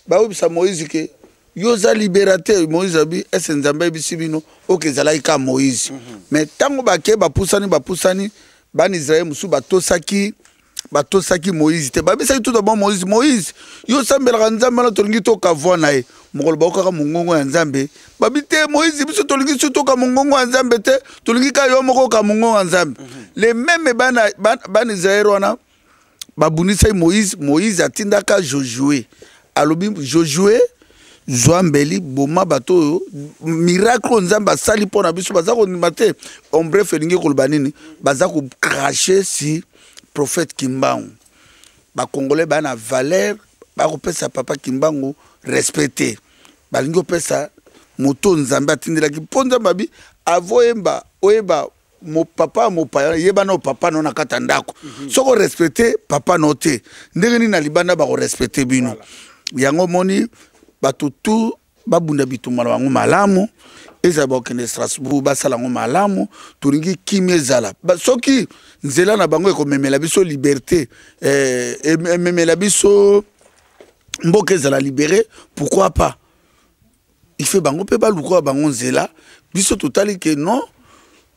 bayebisa Moïse ke yo oza libérateur. Moïse abi ese Nzambe ayebisi bino oke ezalaki ka Moïse. Mais ntango bake bapusani bana Israel mosusu batosaki Moïse te, babisaki tout d'abord Moïse, Moïse yo osambelaka Nzambe wana tolingi toka voix na ye. Mokolo baokaka mongongo ya Nzambe, babi te Moïse biso tolingi so toka mongongo ya Nzambe te, tolingi ka yo moko oka mongongo ya Nzambe. Le même bana Israel wana babunisaki Moïse. Moïse atindaka Josué, alobi Josué zwa mbeli boma bato oyo, miracle oyo Nzambe asali mpo na biso baza kondima te. En bref, elingi koloba nini? Baza kocracher si prophète Kimbangu. Bakongolais baa na valeur, bakopesa papa Kimbangu respect te, balingi kopesa moto Nzambe atindelaki mpo Nzambe abi avoyemba oyeba mo papa mopaya yeba na papa no na kati ya ndako. Soki orespecte papa no te, ndenge nini na libanda bakorespecte bino? Yango omoni bato tu babunda bitumba na bango malamu, ezala bakokende Strasbourg, basala yango malamu. Tolingi kimia ezala. Soki nzela na bango ekomemela biso liberté, ememela biso mboka ezala libéré, pourquoi pas? Il fait bango mpe baluka bango nzela. Biso totali ke non,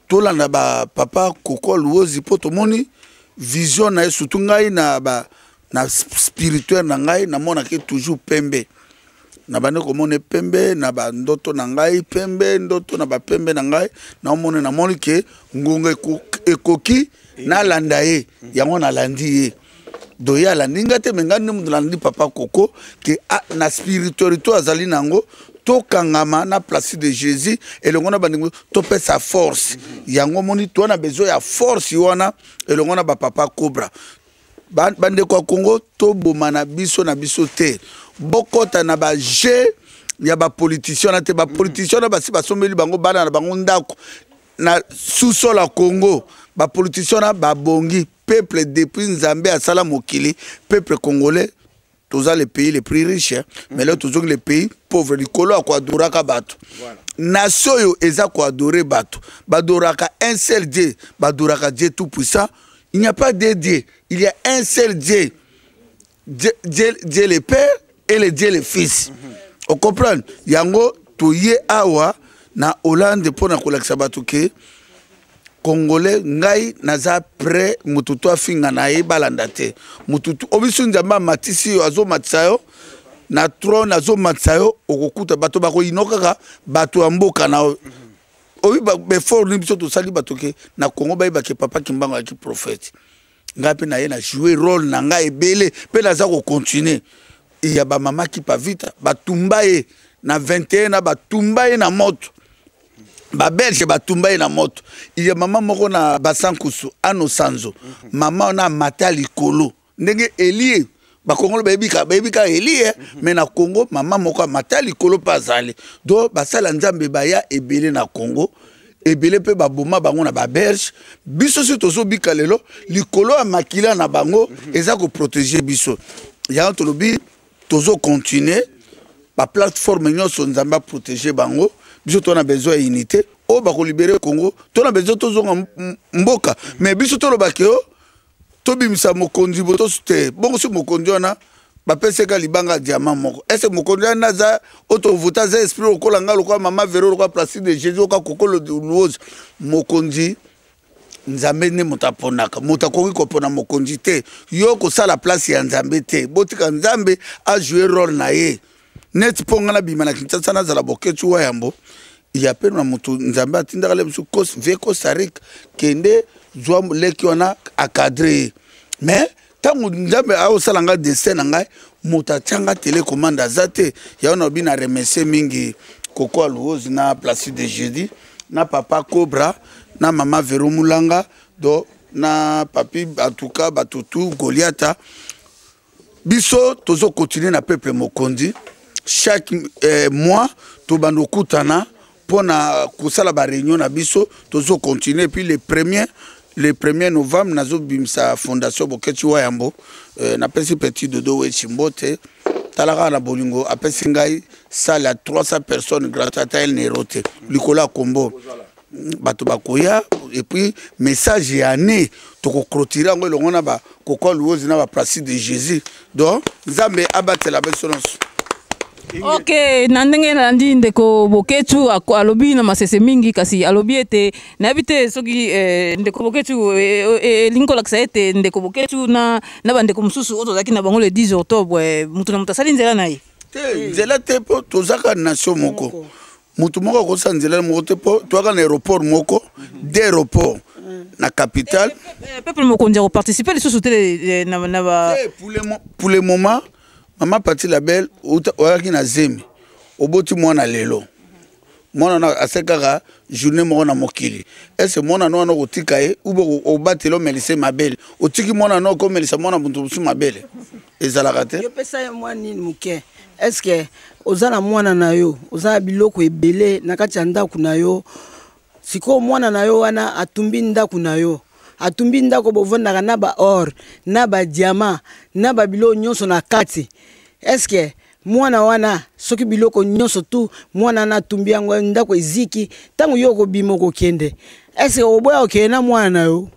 tolanda bapapa Koko Luozi mpo tomoni vision na ye. Surtout ngai na ba na spirituel na ngai namonaki toujours pembe, na bandi komona pembe na bandoto na ngai, pembe ndoto na bapembe na ngai naomona, namoni ke ngonga ekoki nalanda ye. Yango nalandi ye, do ye alandi nga te, me ngai nde moto nalandi papa Koko ke na spiritualité azali nango. Tokangama na place de Jésus elongo na bandeko, topesa force. Yango moni toa na besoin ya force wana elongo na bapapa Cobra. Bandeko ya Congo, toboma na biso na biso te, bokɔta na bajeu ya bapoliticien wana te. Bapoliticien wana basi basombeli bango bana na bango ndako na sous-sol ya Congo. Bapoliticien wana babongi peuple. Depuis Nzambe asala mokili, peuple congolais toza le pays le plus riche, hein? Mais lelo tozongi le pays pauvre likolo ya koadoraka bato. Nation oyo eza koadore bato, badoraka un seul Dieu, badoraka Dieu tout puissant. Il n'y a pas deux dieux, il y a un seul Dieu, Dieu, Dieu, Dieu le Père et le Dieu le Fils. Ocomprendre yango? Toye awa na Hollande mpona kolakisa bato ke congolais, ngai naza prêt. Motu to afinga na ye, balanda te. Motu tu obiso Nzambe amatisi yo, azomatisa yo na trône, azomatisa yo, okokuta bato bakoyino kaka bato ya mboka na yo. Oyi baeffort ni biso tosali, bato ke na Congo bayebake papa Kimbangu ayaki prophète. Ngai mpe naye na jouer rôle na ngai ebele mpe naza kocontinue ya bamama Kipa Vita. Batumba ye na 21 na batumba ye na moto, babelge batumba ye na moto. Ya mama moko na Basankusu, ano Sanzo, mama wana amata likolo ndenge Elie. Bakongolo bayebi kaka Elie, mais na Congo mama moko amata likolo mpe azali. Donc basala Nzambe baya ebele na Congo, ebele mpe baboma bango na babelge. Biso soki tozobika lelo likolo ya makila na bango, eza koprotéger biso. Yango tolobi tozocontinue baplateforme nyonso. Nzambe aprotéger bango. Biso to na besoin ya unité oyo bakolibérer Congo, to na besoin tozonga mboka. Mais biso tolobaki yo tobimisa mokonzi bo tosu te. Bongo soki mokonzi wana bapesaka libanga ya diamant moko, ese mokonzi wana aza oyo tovote aza esprit lokola ngai, lokola mama Vero, lokola Placide de Jésus, oka Koko Luozi? Mokonzi, Nzambe nde moto aponaka. Moto akoki kopona mokonzi te. Yo kosala place ya Nzambe te. Botika Nzambe ajoue rôle na ye. Neti mpo ngai nabima na Kinshasa, nazala Bokeci wa yambo ya mpe na moto Nzambe atindaka le biso vie Costa Rica, kende zwa leki wana acadre ye. Mais ntango Nzambe aosala ngai destin na ngai, moto atianga télécommande aza te. Yango nalobi na remercie mingi Koko Aluozi na Placide de Jeudi na papa Cobra na mama Vero Mulanga, do na papi, en tout cas bato tu Goliata. Biso tozokontinue na peuple mokonzi. Chaque eh, mois tobanda okutana mpo na kosala baréunion na biso. Tozocontinue, puis le premier novembre nazobimisa fondation Boketi Wayambo. Napesi petit Dodo Wechi mbote. Tala kaka na bolingo apesi ngai salle ya 300 personnes gratuit, ata el nero te likolo ya kombo bato bakoya. Et puis message ya année tokoclôturer yango elongo na bakoko Luozi na baPlacide de Jésus. Donc Nzambe abatela biso nyonso. Ok, na ndenge nalandi ndeko Boketu alobi na masese mingi, kasi alobi ete nayebi te soki ndeko Boketu elingi kolakisa ete ndeko Boketu na bandeko mosusu oyo tozalaki na bango le 10 octobre, moto na moto asali nzela na ye. Te, nzela te, mpo tozaka nation moko. Motu moko akosala nzela moko te, mpo toyaka na aéroport moko, de aéroport na capitale. Peuple mokonzi akoparticipe lisusu te na ba Te, pour le moment, mama Pati Label, oyaki na zemi, oboti mwana lelo. Mwana wana ase kaka journée moko na mokili. Ese mwana no wana okotika ye ube obatela, omelisa ye mabele? Otiki mwana no, okomelisa mwana moto mosusu mabele? Ezalaka te. Yo pesa ye mwa nini moke. Est-ce oza na mwana na yo, oza na biloko ebele na kati ya ndako na yo? Sikoyo mwana na yo wana atumbi ndako na yo, atumbi ndako bovandaka na baor, na badiamant, na babiloko nyonso na kati. Est-ce mwana wana, soki biloko nyonso tu mwana wana atumbi yango, ndako eziki, ntango yo okobima, okokende, est-ce oboya okende na mwana na yo?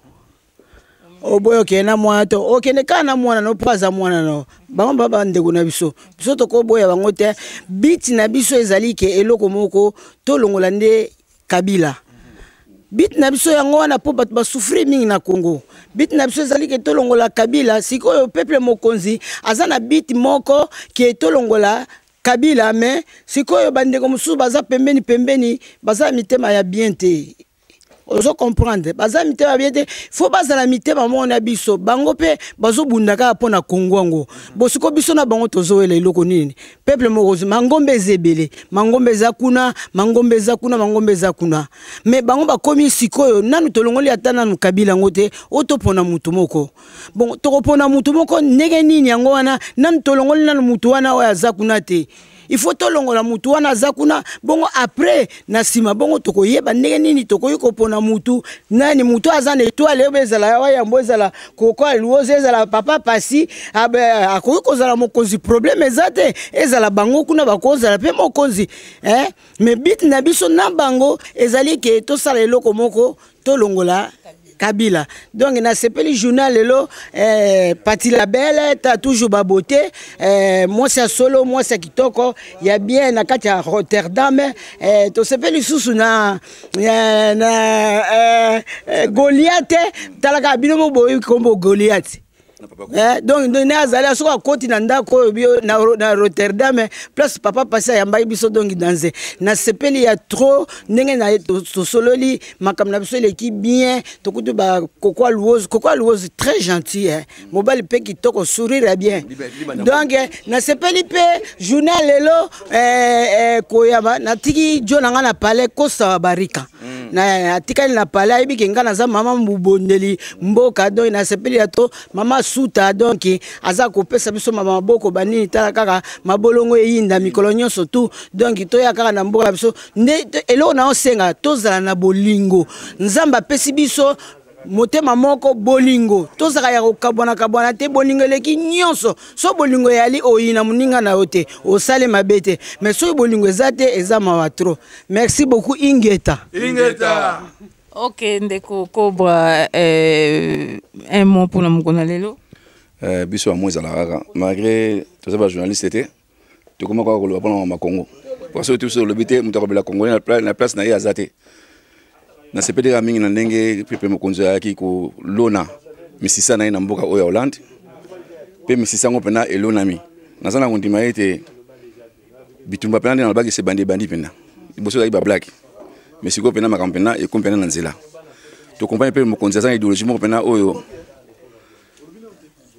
Oboya okende na mwana to okende kaka na mwana no, mpo aza mwana no? Bango ba bandeko na biso, biso tokoboya bango te. But na biso ezali ke eloko moko, tolongola nde Kabila. But na biso yango wana, mpo bato basouffrir mingi na Congo. But na biso ezali ke tolongola Kabila. Sikoyo peuple mokonzi aza na but moko ke tolongola Kabila, mais sikoyo bandeko mosusu baza pembeni pembeni, baza na mitema ya bien te. Ozo comprendre? Baza mitema bien te. Fo bazala mitema moko na biso. Bango mpe bazobunda kaka mpo na Kongo yango. Bosiko biso na bango tozowela eloko nini? Peuple mokonzi, mangombe eza ebele, mangombe eza kuna, mangombe eza kuna, mangombe eza kuna, mais bango bakomi sikoyo. Nanu tolongoli ata nanu Kabila yango te, oyo topona mutu moko. Bon, tokopona mutu moko ndenge nini? Yango wana nanu tolongoli nanu mutu wana oyo aza kuna te. Il faut tolongola mutu wana aza kuna, bongo après na nsima bongo tokoyeba ndenge nini tokoki kopona mutu nani. Mutu aza na étoile oyo, ezala Wayambo, ezala Koko Aluozi, ezala papa Pasi, akoki kozala mokonzi, problème eza te. Ezala bango kuna, bakozala mpe mokonzi, eh? Mais but na biso na bango ezali ke tosala eloko moko, tolongola Kabila. Donc nasepeli journal lelo. Pati la Belle, ta toujours babote, mwasi ya solo, mwasi ya kitoko ya bien na kati ya Rotterdam. Tosepeli lisusu na Goliath. Talaka bino mo boyi kombo Goliath. Donc nde azali soki akoti na ndako oyo bio na Rotterdam, place papa Pasi ayambaki biso. Donc danze nasepeli ya trop ndenge na tosololi makambo na biso, eleki bien. Tokuti bakoko Aluozi, koko Aluozi très gentil, eh. Mobali mpe kitoko, sourire ya bien. Donc nasepeli mpe journal lelo. Koyamba natiki jo na ngai na palais Kosawa Barika. Na atikali na palais, ayebi ke ngai naza mama mobondeli mboka. Donc nasepeli ya to mama Suta. Donc aza kopesa biso mama maboko banini. Tala kaka mabolongo eyinda mikolo nyonso tu. Donc toya kaka na mboka na biso nde eloko na osenga, tozala na bolingo. Nzambe apesi biso motema moko, bolingo. Tozalaka ya kokabwana-kabwana te. Bolingo eleki nyonso. So bolingo eyali, oyina moninga na yo te, osali mabe te. Mais soki bolingo eza te, eza mawa trop. Merci beaucoup, ingeta. Ingeta. Ok, ndeko Cobra, un mot mpona mokolo na lelo. Biso ya mo ezalaka kaka malgré toza bajournaliste te, tokoma kaka koloba mpona mama Congo, parce que biso tolobi te, moto akobela Congolais na place na ye aza te. Nasepeli kaka mingi na ndenge pepe mokonzi ayaki kolona misisa na ye na mboka oyo ya Hollande, mpe misisa yango mpena elonami. Naza na kondima ete bitumba mpena nde nalobaki se ebandi, ebandi mpena. Liboso ezalaki bablague, mais sikoyo mpena makambo mpena ekomi mpena na nzela. Tokomprendre mpe mokonzi aza na idéologie moko mpena oyo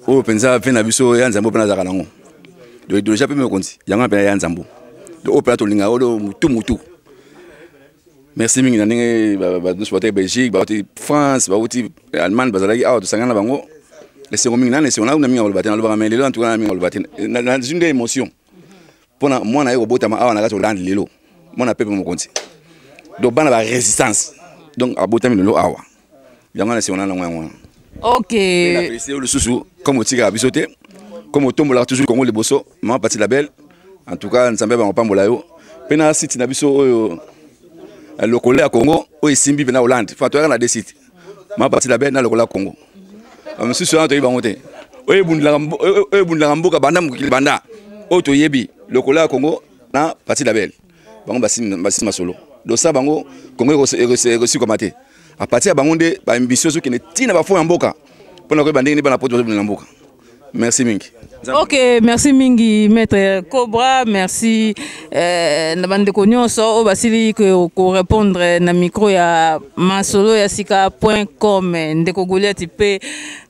mpenza mpe na biso ya Nzambe mpe nazalaka nango. Donc idéologie mpe mokonzi yango mpena ya Nzambe, donc oyo mpena tolingaka oyo mutu mutu. Merci mingi na ndenge nyonso bauti Belgique, bauti France, bauti Allemagne, bazalaki awa, tosangana na bango. Esengo mingi nana, esengo na mingi akoloba te, nalobaka, mais lelo en tout cas na mingi akoloba te, nazwi nde émotion. mpona mwana ye kobotama awa na kati Hollande lelo, mwana peuple mokonzi, donc bana ba résistance, donc abotami lelo awa. Yango wana esengo na yango, yango wana. Félicité yo lisusu comme otikaka biso te, comme otombolaka toujours Congo liboso. Mama Pati Label, en tout cas Nzambe bango pambola yo mpe na site na biso oyo lokolo ya Congo oyo esimbi mpe na Hollande. Fa toyaka na deux sites, Mama Pati Label na lokolo ya Congo. Mosusu wana toyebi bango te, oyo ebundelaka mboka banda mokili banda, oyo toyebi lokolo ya Congo na Pati Label, bango basimi masolo dosa bango. Congo ekosikwama te à partir ya bango nde baambition ezokende ntina bafond ya mboka mpona koyeba ndenge nini bana poto bazobundela mboka. Merci mingi. Ok, merci mingi maître Cobra, merci na bandeko nyonso oyo basili korépondre na micro ya masolo ya sika.com. Ndeko Goliati, mpe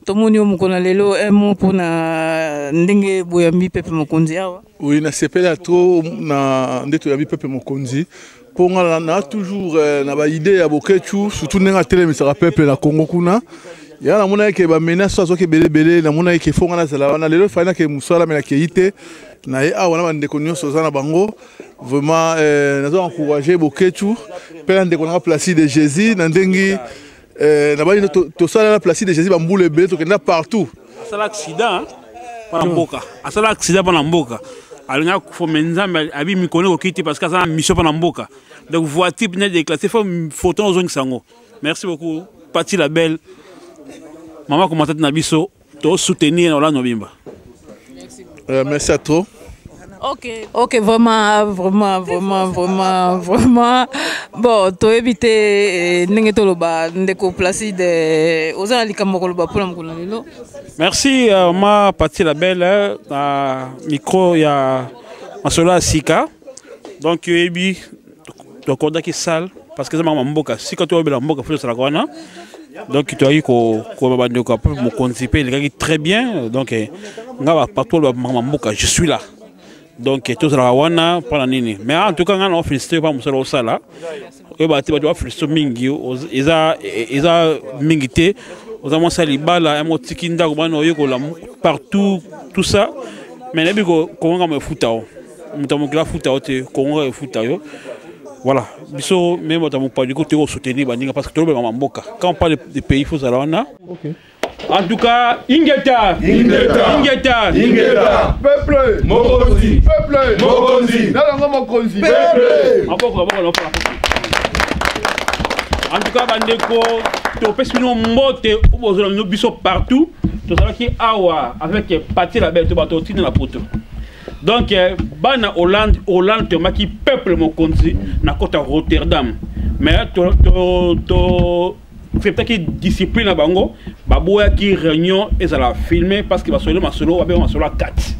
tomoni yo mokolo na lelo, un mot mpona ndenge boyambi pepe mokonzi awa. Oui, nasepeli ya trop na nde toyambi pepe mokonzi, mpo nga na toujours na baidée ya Bokechu, surtout ndenge atelemisaka peuple na Congo kuna. Ya namonaki ke bamenace oyo azwaki ebele ebele, namonaki ke fo nga nazala wana lelo. Efali nake mosala me nakei te na ye awa na bandeko nyonso oza na bango. Vraiment nazo encourage Bokechu mpe na ndeko nanga Placide Jésus na ndenge na bani tosala na Placide Jésus bambula ebele, tokenda partout. Asala accident mpona mboka, asala accident mpona mboka, alingi akufa me Nzambe abi mikolo ekoki te parce que aza na mission mpona mboka. Donc voiture mpena déclassé, fo photo ozongisa yango. Merci beaucoup Pati la Belle, mama komatati na biso, tosoutenir na Olanda mobimba. Merci à toi. Ok, vraiment, vraiment, vraiment, vraiment, vraiment. Bon, toyebi te ndenge toloba. Ndeko Placide, oza na likambo koloba mpona mokolo na lelo? Merci ma Pati la Belle na micro ya masolo ya sika. Donc oyebi, tokordaki salle parce que eza makambo ya mboka sika, toyobela mboka fo tosalaka wana. Donc toyaki koyeba bandeko ya peuple mokonzi mpe elekaki très bien. Donc nga partout makambo ya mboka, je suis là. Donc tozalaka wana mpona nini? Mais en tout cas nga na félicité mpa mosala osala. Oyeba te, bato bafélicité mingi eza mingi te. Oza mwasi ya libala yango, otiki ndako, bana, oyekola partout, tout ça, mais nayebi Kongo ngambo efuta yo. Moto ya mokili afuta yo te, Kongo efuta yo. Voilà, biso même bato ya mopadi ko toyei kosoutenir baninga parce que tolobelaka mboka. Quand on parle de pays, faut ozala wana. En tout cas, Ingeta! Ingeta! Ingeta! Ingeta! Peuple! Mokonzi! Peuple! Mokonzi! Nalango mokonzi! Peuple! Maboko, maboko, maboko. En tout cas, bandeko, topesi bino mbote oyo bozala bino biso partout. Tozalaki awa avec Pati la Belle, to bato otinda na poto. Donc bana Hollande, Hollande toyambaki peuple mokonzi na kota Rotterdam. Mais to, to, to acceptaki discipline na bango, baboyaki réunion ezala filmé parce que basolo masolo babenga masolo ya kati.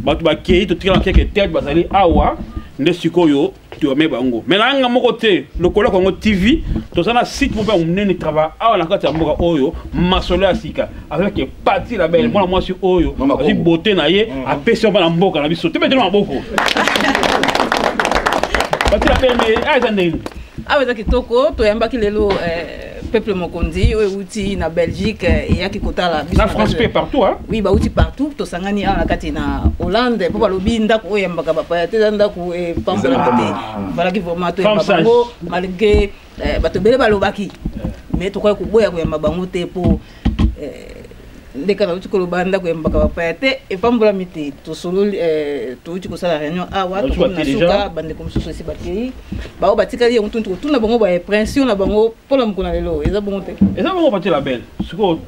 Bato bakei, totikala keke tete bazali awa nde sikoyo toyame bango. Mais na nga moko te, lokolo Kongo TV, toza na site moko ya monene travail awa na kati ya mboka oyo, masolo ya sika avec Pati la Belle, mwana mwasi oyo azwi beauté na ye, apesi yango na mboka na biso. Tobetela maboko Pati la Belle. Mais eza ndenge Awa eza kitoko. Toyambaki lelo peuple mokonzi oyo euti na Belgique, eyaki kotala biso na France mpe partout, hein? Oui, bauti partout. Tosangani awa na kati na Hollande mpo balobi ndako oyo eyambaka bapaya te eza ndako epambolaka te. Valaki vraiment toyamba bango malgré bato ebele balobaki, mais tokoki koboya koyamba bango te mpo ndeka nauti koloba ndako eyambaka bapaya te, epambolami te. Tosololi, touti kosala réunion awa, tokomi na suka. Bandeko mosusu esi bakei, bao batikali yango tuni kotuna bango baimpression na bango mpona mokolo na lelo. Eza bongo te? Eza bongo, Pati la Belle. Sikoyo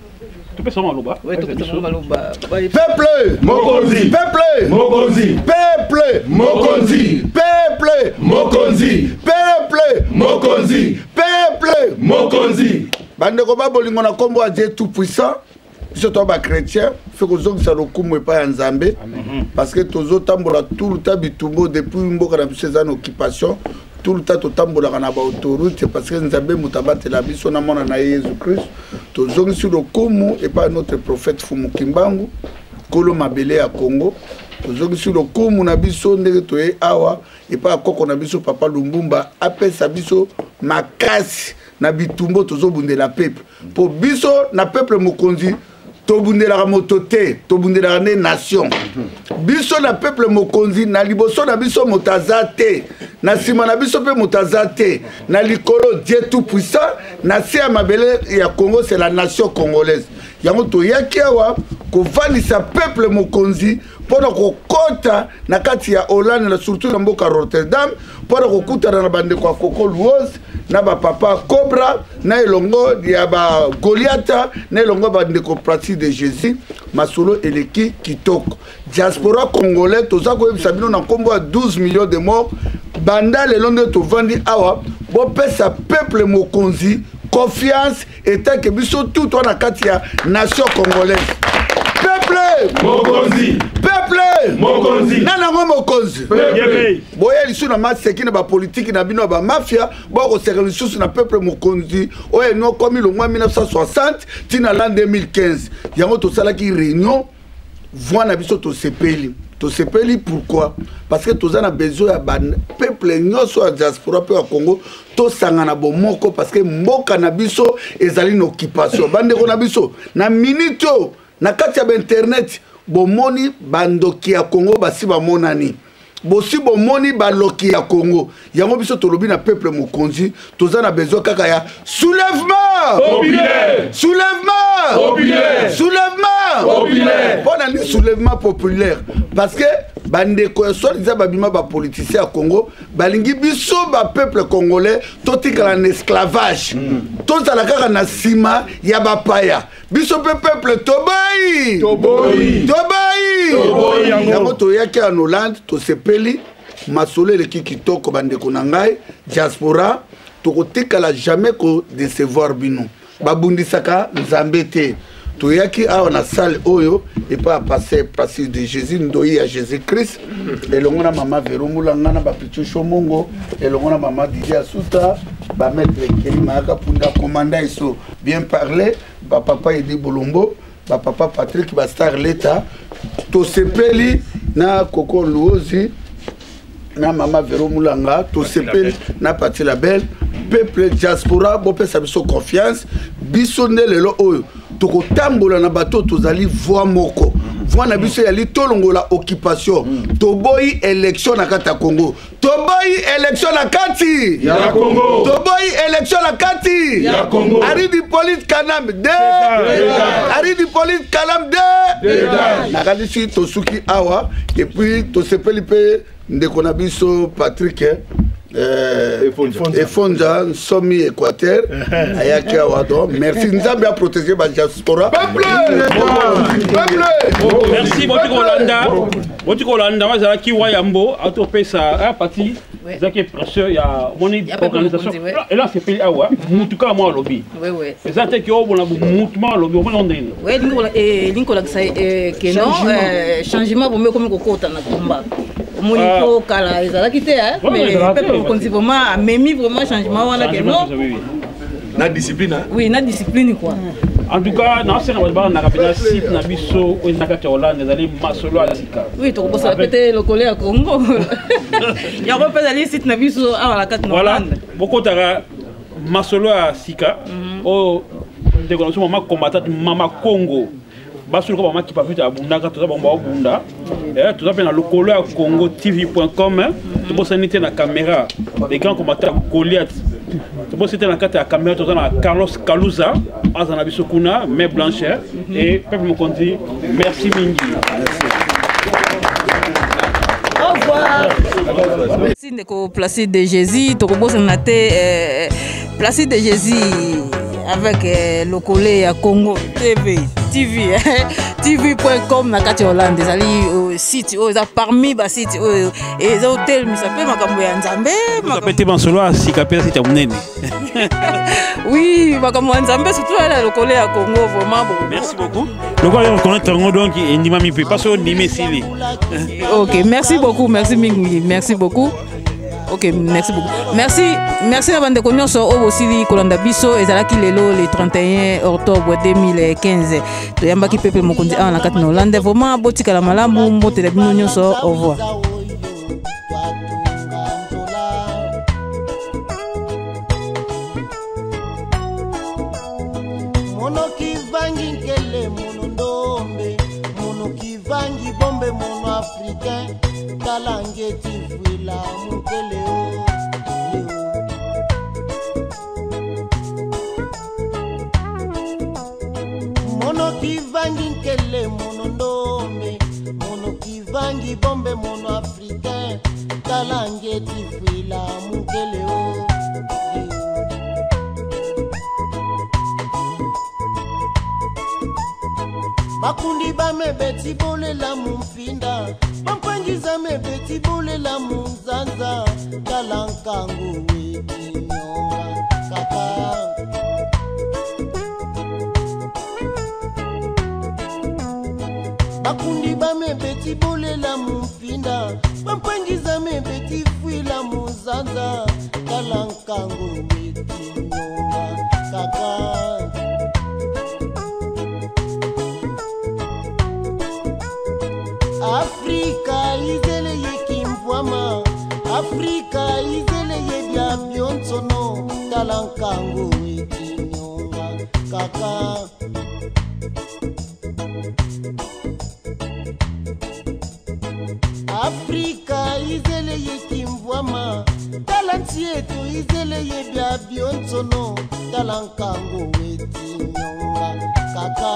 topesa maloba. Topesa bango maloba. Peuple mokonzi! Peuple mokonzi! Peuple mokonzi! Peuple mokonzi! Peuple mokonzi! Peuple mokonzi! Bandeko ba bolingo, na nkombo ya Dieu tout puissant, biso toa bachrétien, fe kozongisa lokumu epai ya Nzambe parce que tozotambola tout le temps bitumbo depuis mboka na biso eza na occupation. Tout le temps totambolaka na baautoroute parce que Nzambe moto abatela biso na mwana na ye Yesu Christ. Tozongisi lokumu epai ya notre prophète Fumu Kimbangu, nkolo mabele ya Congo. Tozongisi lokumu na biso ndenge toye awa epai ya koko na biso papa Lumbumba, apesa biso makasi na bitumbo tozobundela peuple, mpo biso na peuple mokonzi. Tobundelaka moto te, tobundelaka nde nation. Biso na peuple mokonzi, na liboso na biso moto aza te, na nsima na biso mpe moto aza te, na likolo Dieu tout puissant, na se ya mabele ya Congo c'est la nation congolaise. Yango toyaki awa kovandisa peuple mokonzi mpo na kokota na kati ya Hollande, na surtout na mboka Rotterdam, mpo na kokutana na bandeko ya Koko Luoz na bapapa Cobra na elongo ya ba Goliata na elongo ya bandeko Pratique de Jésus. Masolo eleki kitoko. Diaspora congolais, toza koyebisa bino na nkombo ya 12 millions de morts, banda lelo nde tovandi awa, bopesa peuple mokonzi confiance etake biso tout toa na kati ya nation congolaise. Peuple mokonzi, peuple mokonzi, nani yango mokonzi? Boya lisusu na maseki na bapolitiki na bino ya bamafia, bokoseka lisusu na peuple mokonzi oyo enokomi longwa 1960 ntina l'an 2015. Yango tosalaki réunion voix na biso, tosepeli. Tosepeli pourquoi? Parce que toza na besoin ya bapeuple nyonso ya diaspora mpe ya Congo tosangana bomoko, parce que mboka na biso ezali na occupation. Bandeko na biso, na minute oyo na kati ya bainternet bomoni bandoki ya Congo basi bamonani, bosi bomoni baloki ya Congo. Yango biso tolobi na peuple mokonzi, toza na besoin kaka ya soulèvement populaire, soulèvement populaire, soulèvement populaire. Mpo na nini soulèvement populaire? Parce que bandeko ya soi-disant babima bapoliticien ya Congo balingi biso bapeuple congolais totikala na esclavage, tozala kaka na nsima ya bapaya. Biso mpe peuple toboyi, toboyi, toboyi yango. Toyaki ya Hollande, tosepeli, masolo eleki kitoko. Bandeko na ngai diaspora, tokotikala jamais kodecevoir bino. Babundisaka Nzambe te. Toyaki awa na salle oyo epai ya pasteur Placide de Jésus, ndoi ya Jésus Christ, elongo na mama Vero Mulanga na bapichu Shomongo, elongo na mama Didier Asuta, bamaître Keli Mayaka Punda, commanda eso bien parler, bapapa Edi Bolombo, bapapa Patrick, bastar leta. Tosepeli na Koko Luozi na mama Vero Mulanga, tosepeli na Pati Label. Peuple diaspora, bopesa biso confiance. Biso nde lelo oyo tokotambola na bato, tozali voix moko. Voix na biso ezali tolongola occupation. Toboyi élection na kati ya Congo, toboyi élection na kati ya Congo, toboyi élection na kati ya Congo. Aridi Police Kanam de, Aridi Police Kanam de. Nakanisi tosuki awa. Et puis tosepeli mpe ndeko na biso Patrick Efonza Nsomi Équateur ayaki awa. Donc merci, Nzambe aprotéger badiaspora. Merci. Boti kolanda, boti kolanda, bazalaki wayambo atopesa parti, ezalaki pression ya omoni organisation. Ela asepeli awa, mutu kaka mwa alobi eza te ke obona mutu mwa alobi, omoni ndenge elingi kolakisa ke non, changement bomi ekomi kokota na combat. Omoni, po kala ezalaki te, mais peuple mokonzi vraiment amemi vraiment changement wana ke non. Na discipline. Oui, na discipline quoi. En tout cas, naosenga bato balandaka mpenza site na biso oyo eza na kati ya Hollande, ezali Masolo ya Sika. Oui, tokobosala pe te lokolo ya Congo, yango mpe ezali site na biso awa na kati na Hollande. Bokotaka Masolo ya Sika oyo ndeko na biso mama combattante, mama Congo, basuluka bama kipa vite abundaka, toza bango baobunda. Toza mpe na lokolo ya Congo TV com. Tobosani te na caméra les grands combattants Goliath. Tobosani te na kati ya caméra toza na Carlos Kaluza, aza na biso kuna main blanche. Et peuple mokonzi, merci mingi. Au revoir. Merci ndeko Placide de Jésus. Tokobosana te Placide de Jésus avec lokole ya Congo TV, TV tv.com na kati ya Hollande. Ezali site oyo eza parmi basite oyo eza otelemisa mpe makambo ya Nzambe. Mpe te Masolo ya Sika mpe site ya monene. Oui, makambo ya Nzambe, surtout ala lokole ya Congo vraiment bon. Merci beaucoup. Lokola yo reconnaître yango, donc endimami mpe parce oyo ndimi esili. Ok, merci beaucoup, merci mingi, merci beaucoup. Ok, merci beaucoup, merci, merci na bandeko nyonso oyo bosili kolanda biso. Ezalaki lelo le 31 octobre 2015, toyambaki peuple mokonzi awa na kati na Hollande. Vraiment botikala malamu, mbotela bino nyonso, au revoir. Monoki vangi nkele monondo. kivangi bombe mono africain tala ngeti fwila mukele o mono kivangi nkele mono ndombe mono kivangi bombe mono africain tala ngeti fwila mukele o. Bakundi bamebeti bolela mumpinda, bampangiza mebeti bolela munzanza, tala nkangu wekinyonga kaka. Bakundi bamebeti bolela mumpinda, bampangiza mebeti fwila munzanza, tala nkangu wekinyonga kaka. Afrika izele ye kimvwama, Afrika izele ye bya byonsono, tala nkangu ekinyonga kaka. Afrika izele ye kimvwama, tala nsi yetu izele ye bya byonsono, tala nkangu ekinyonga kaka.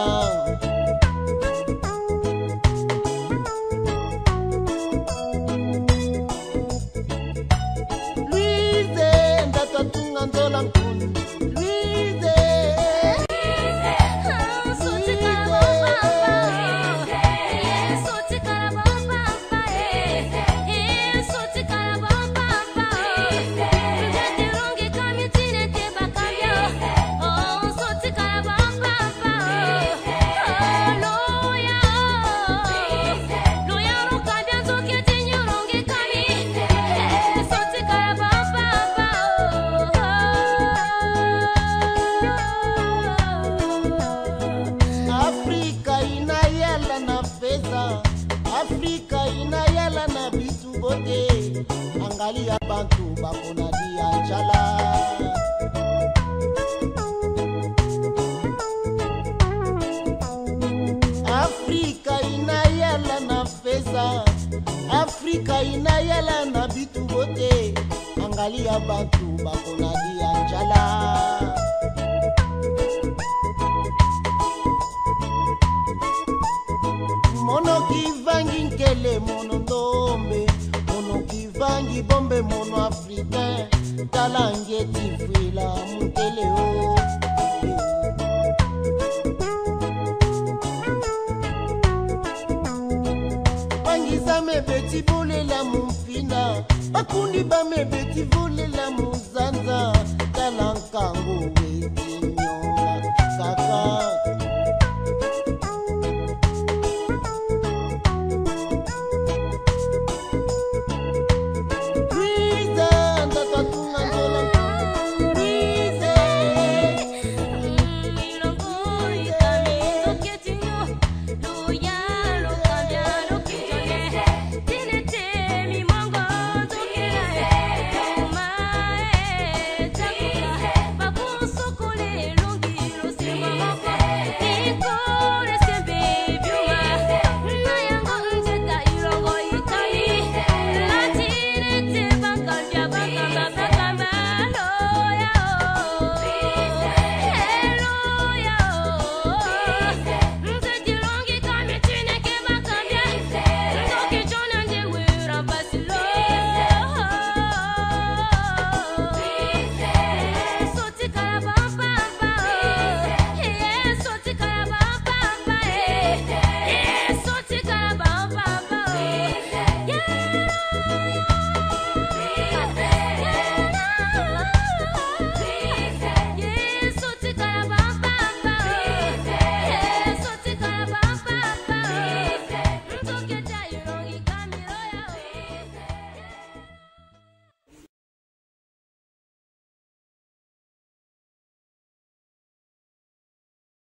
Afrika inayala na bitu bote, angalia bantu bakona dia njala. Mono kivangi nkele mono ndombe, mono kivangi bombe mono africain, tala ngeti fwila mukele o. Bamebeti bolela mumpina, bakundi bamebeti volela munzanza, tala nkango wekinyonga kaka.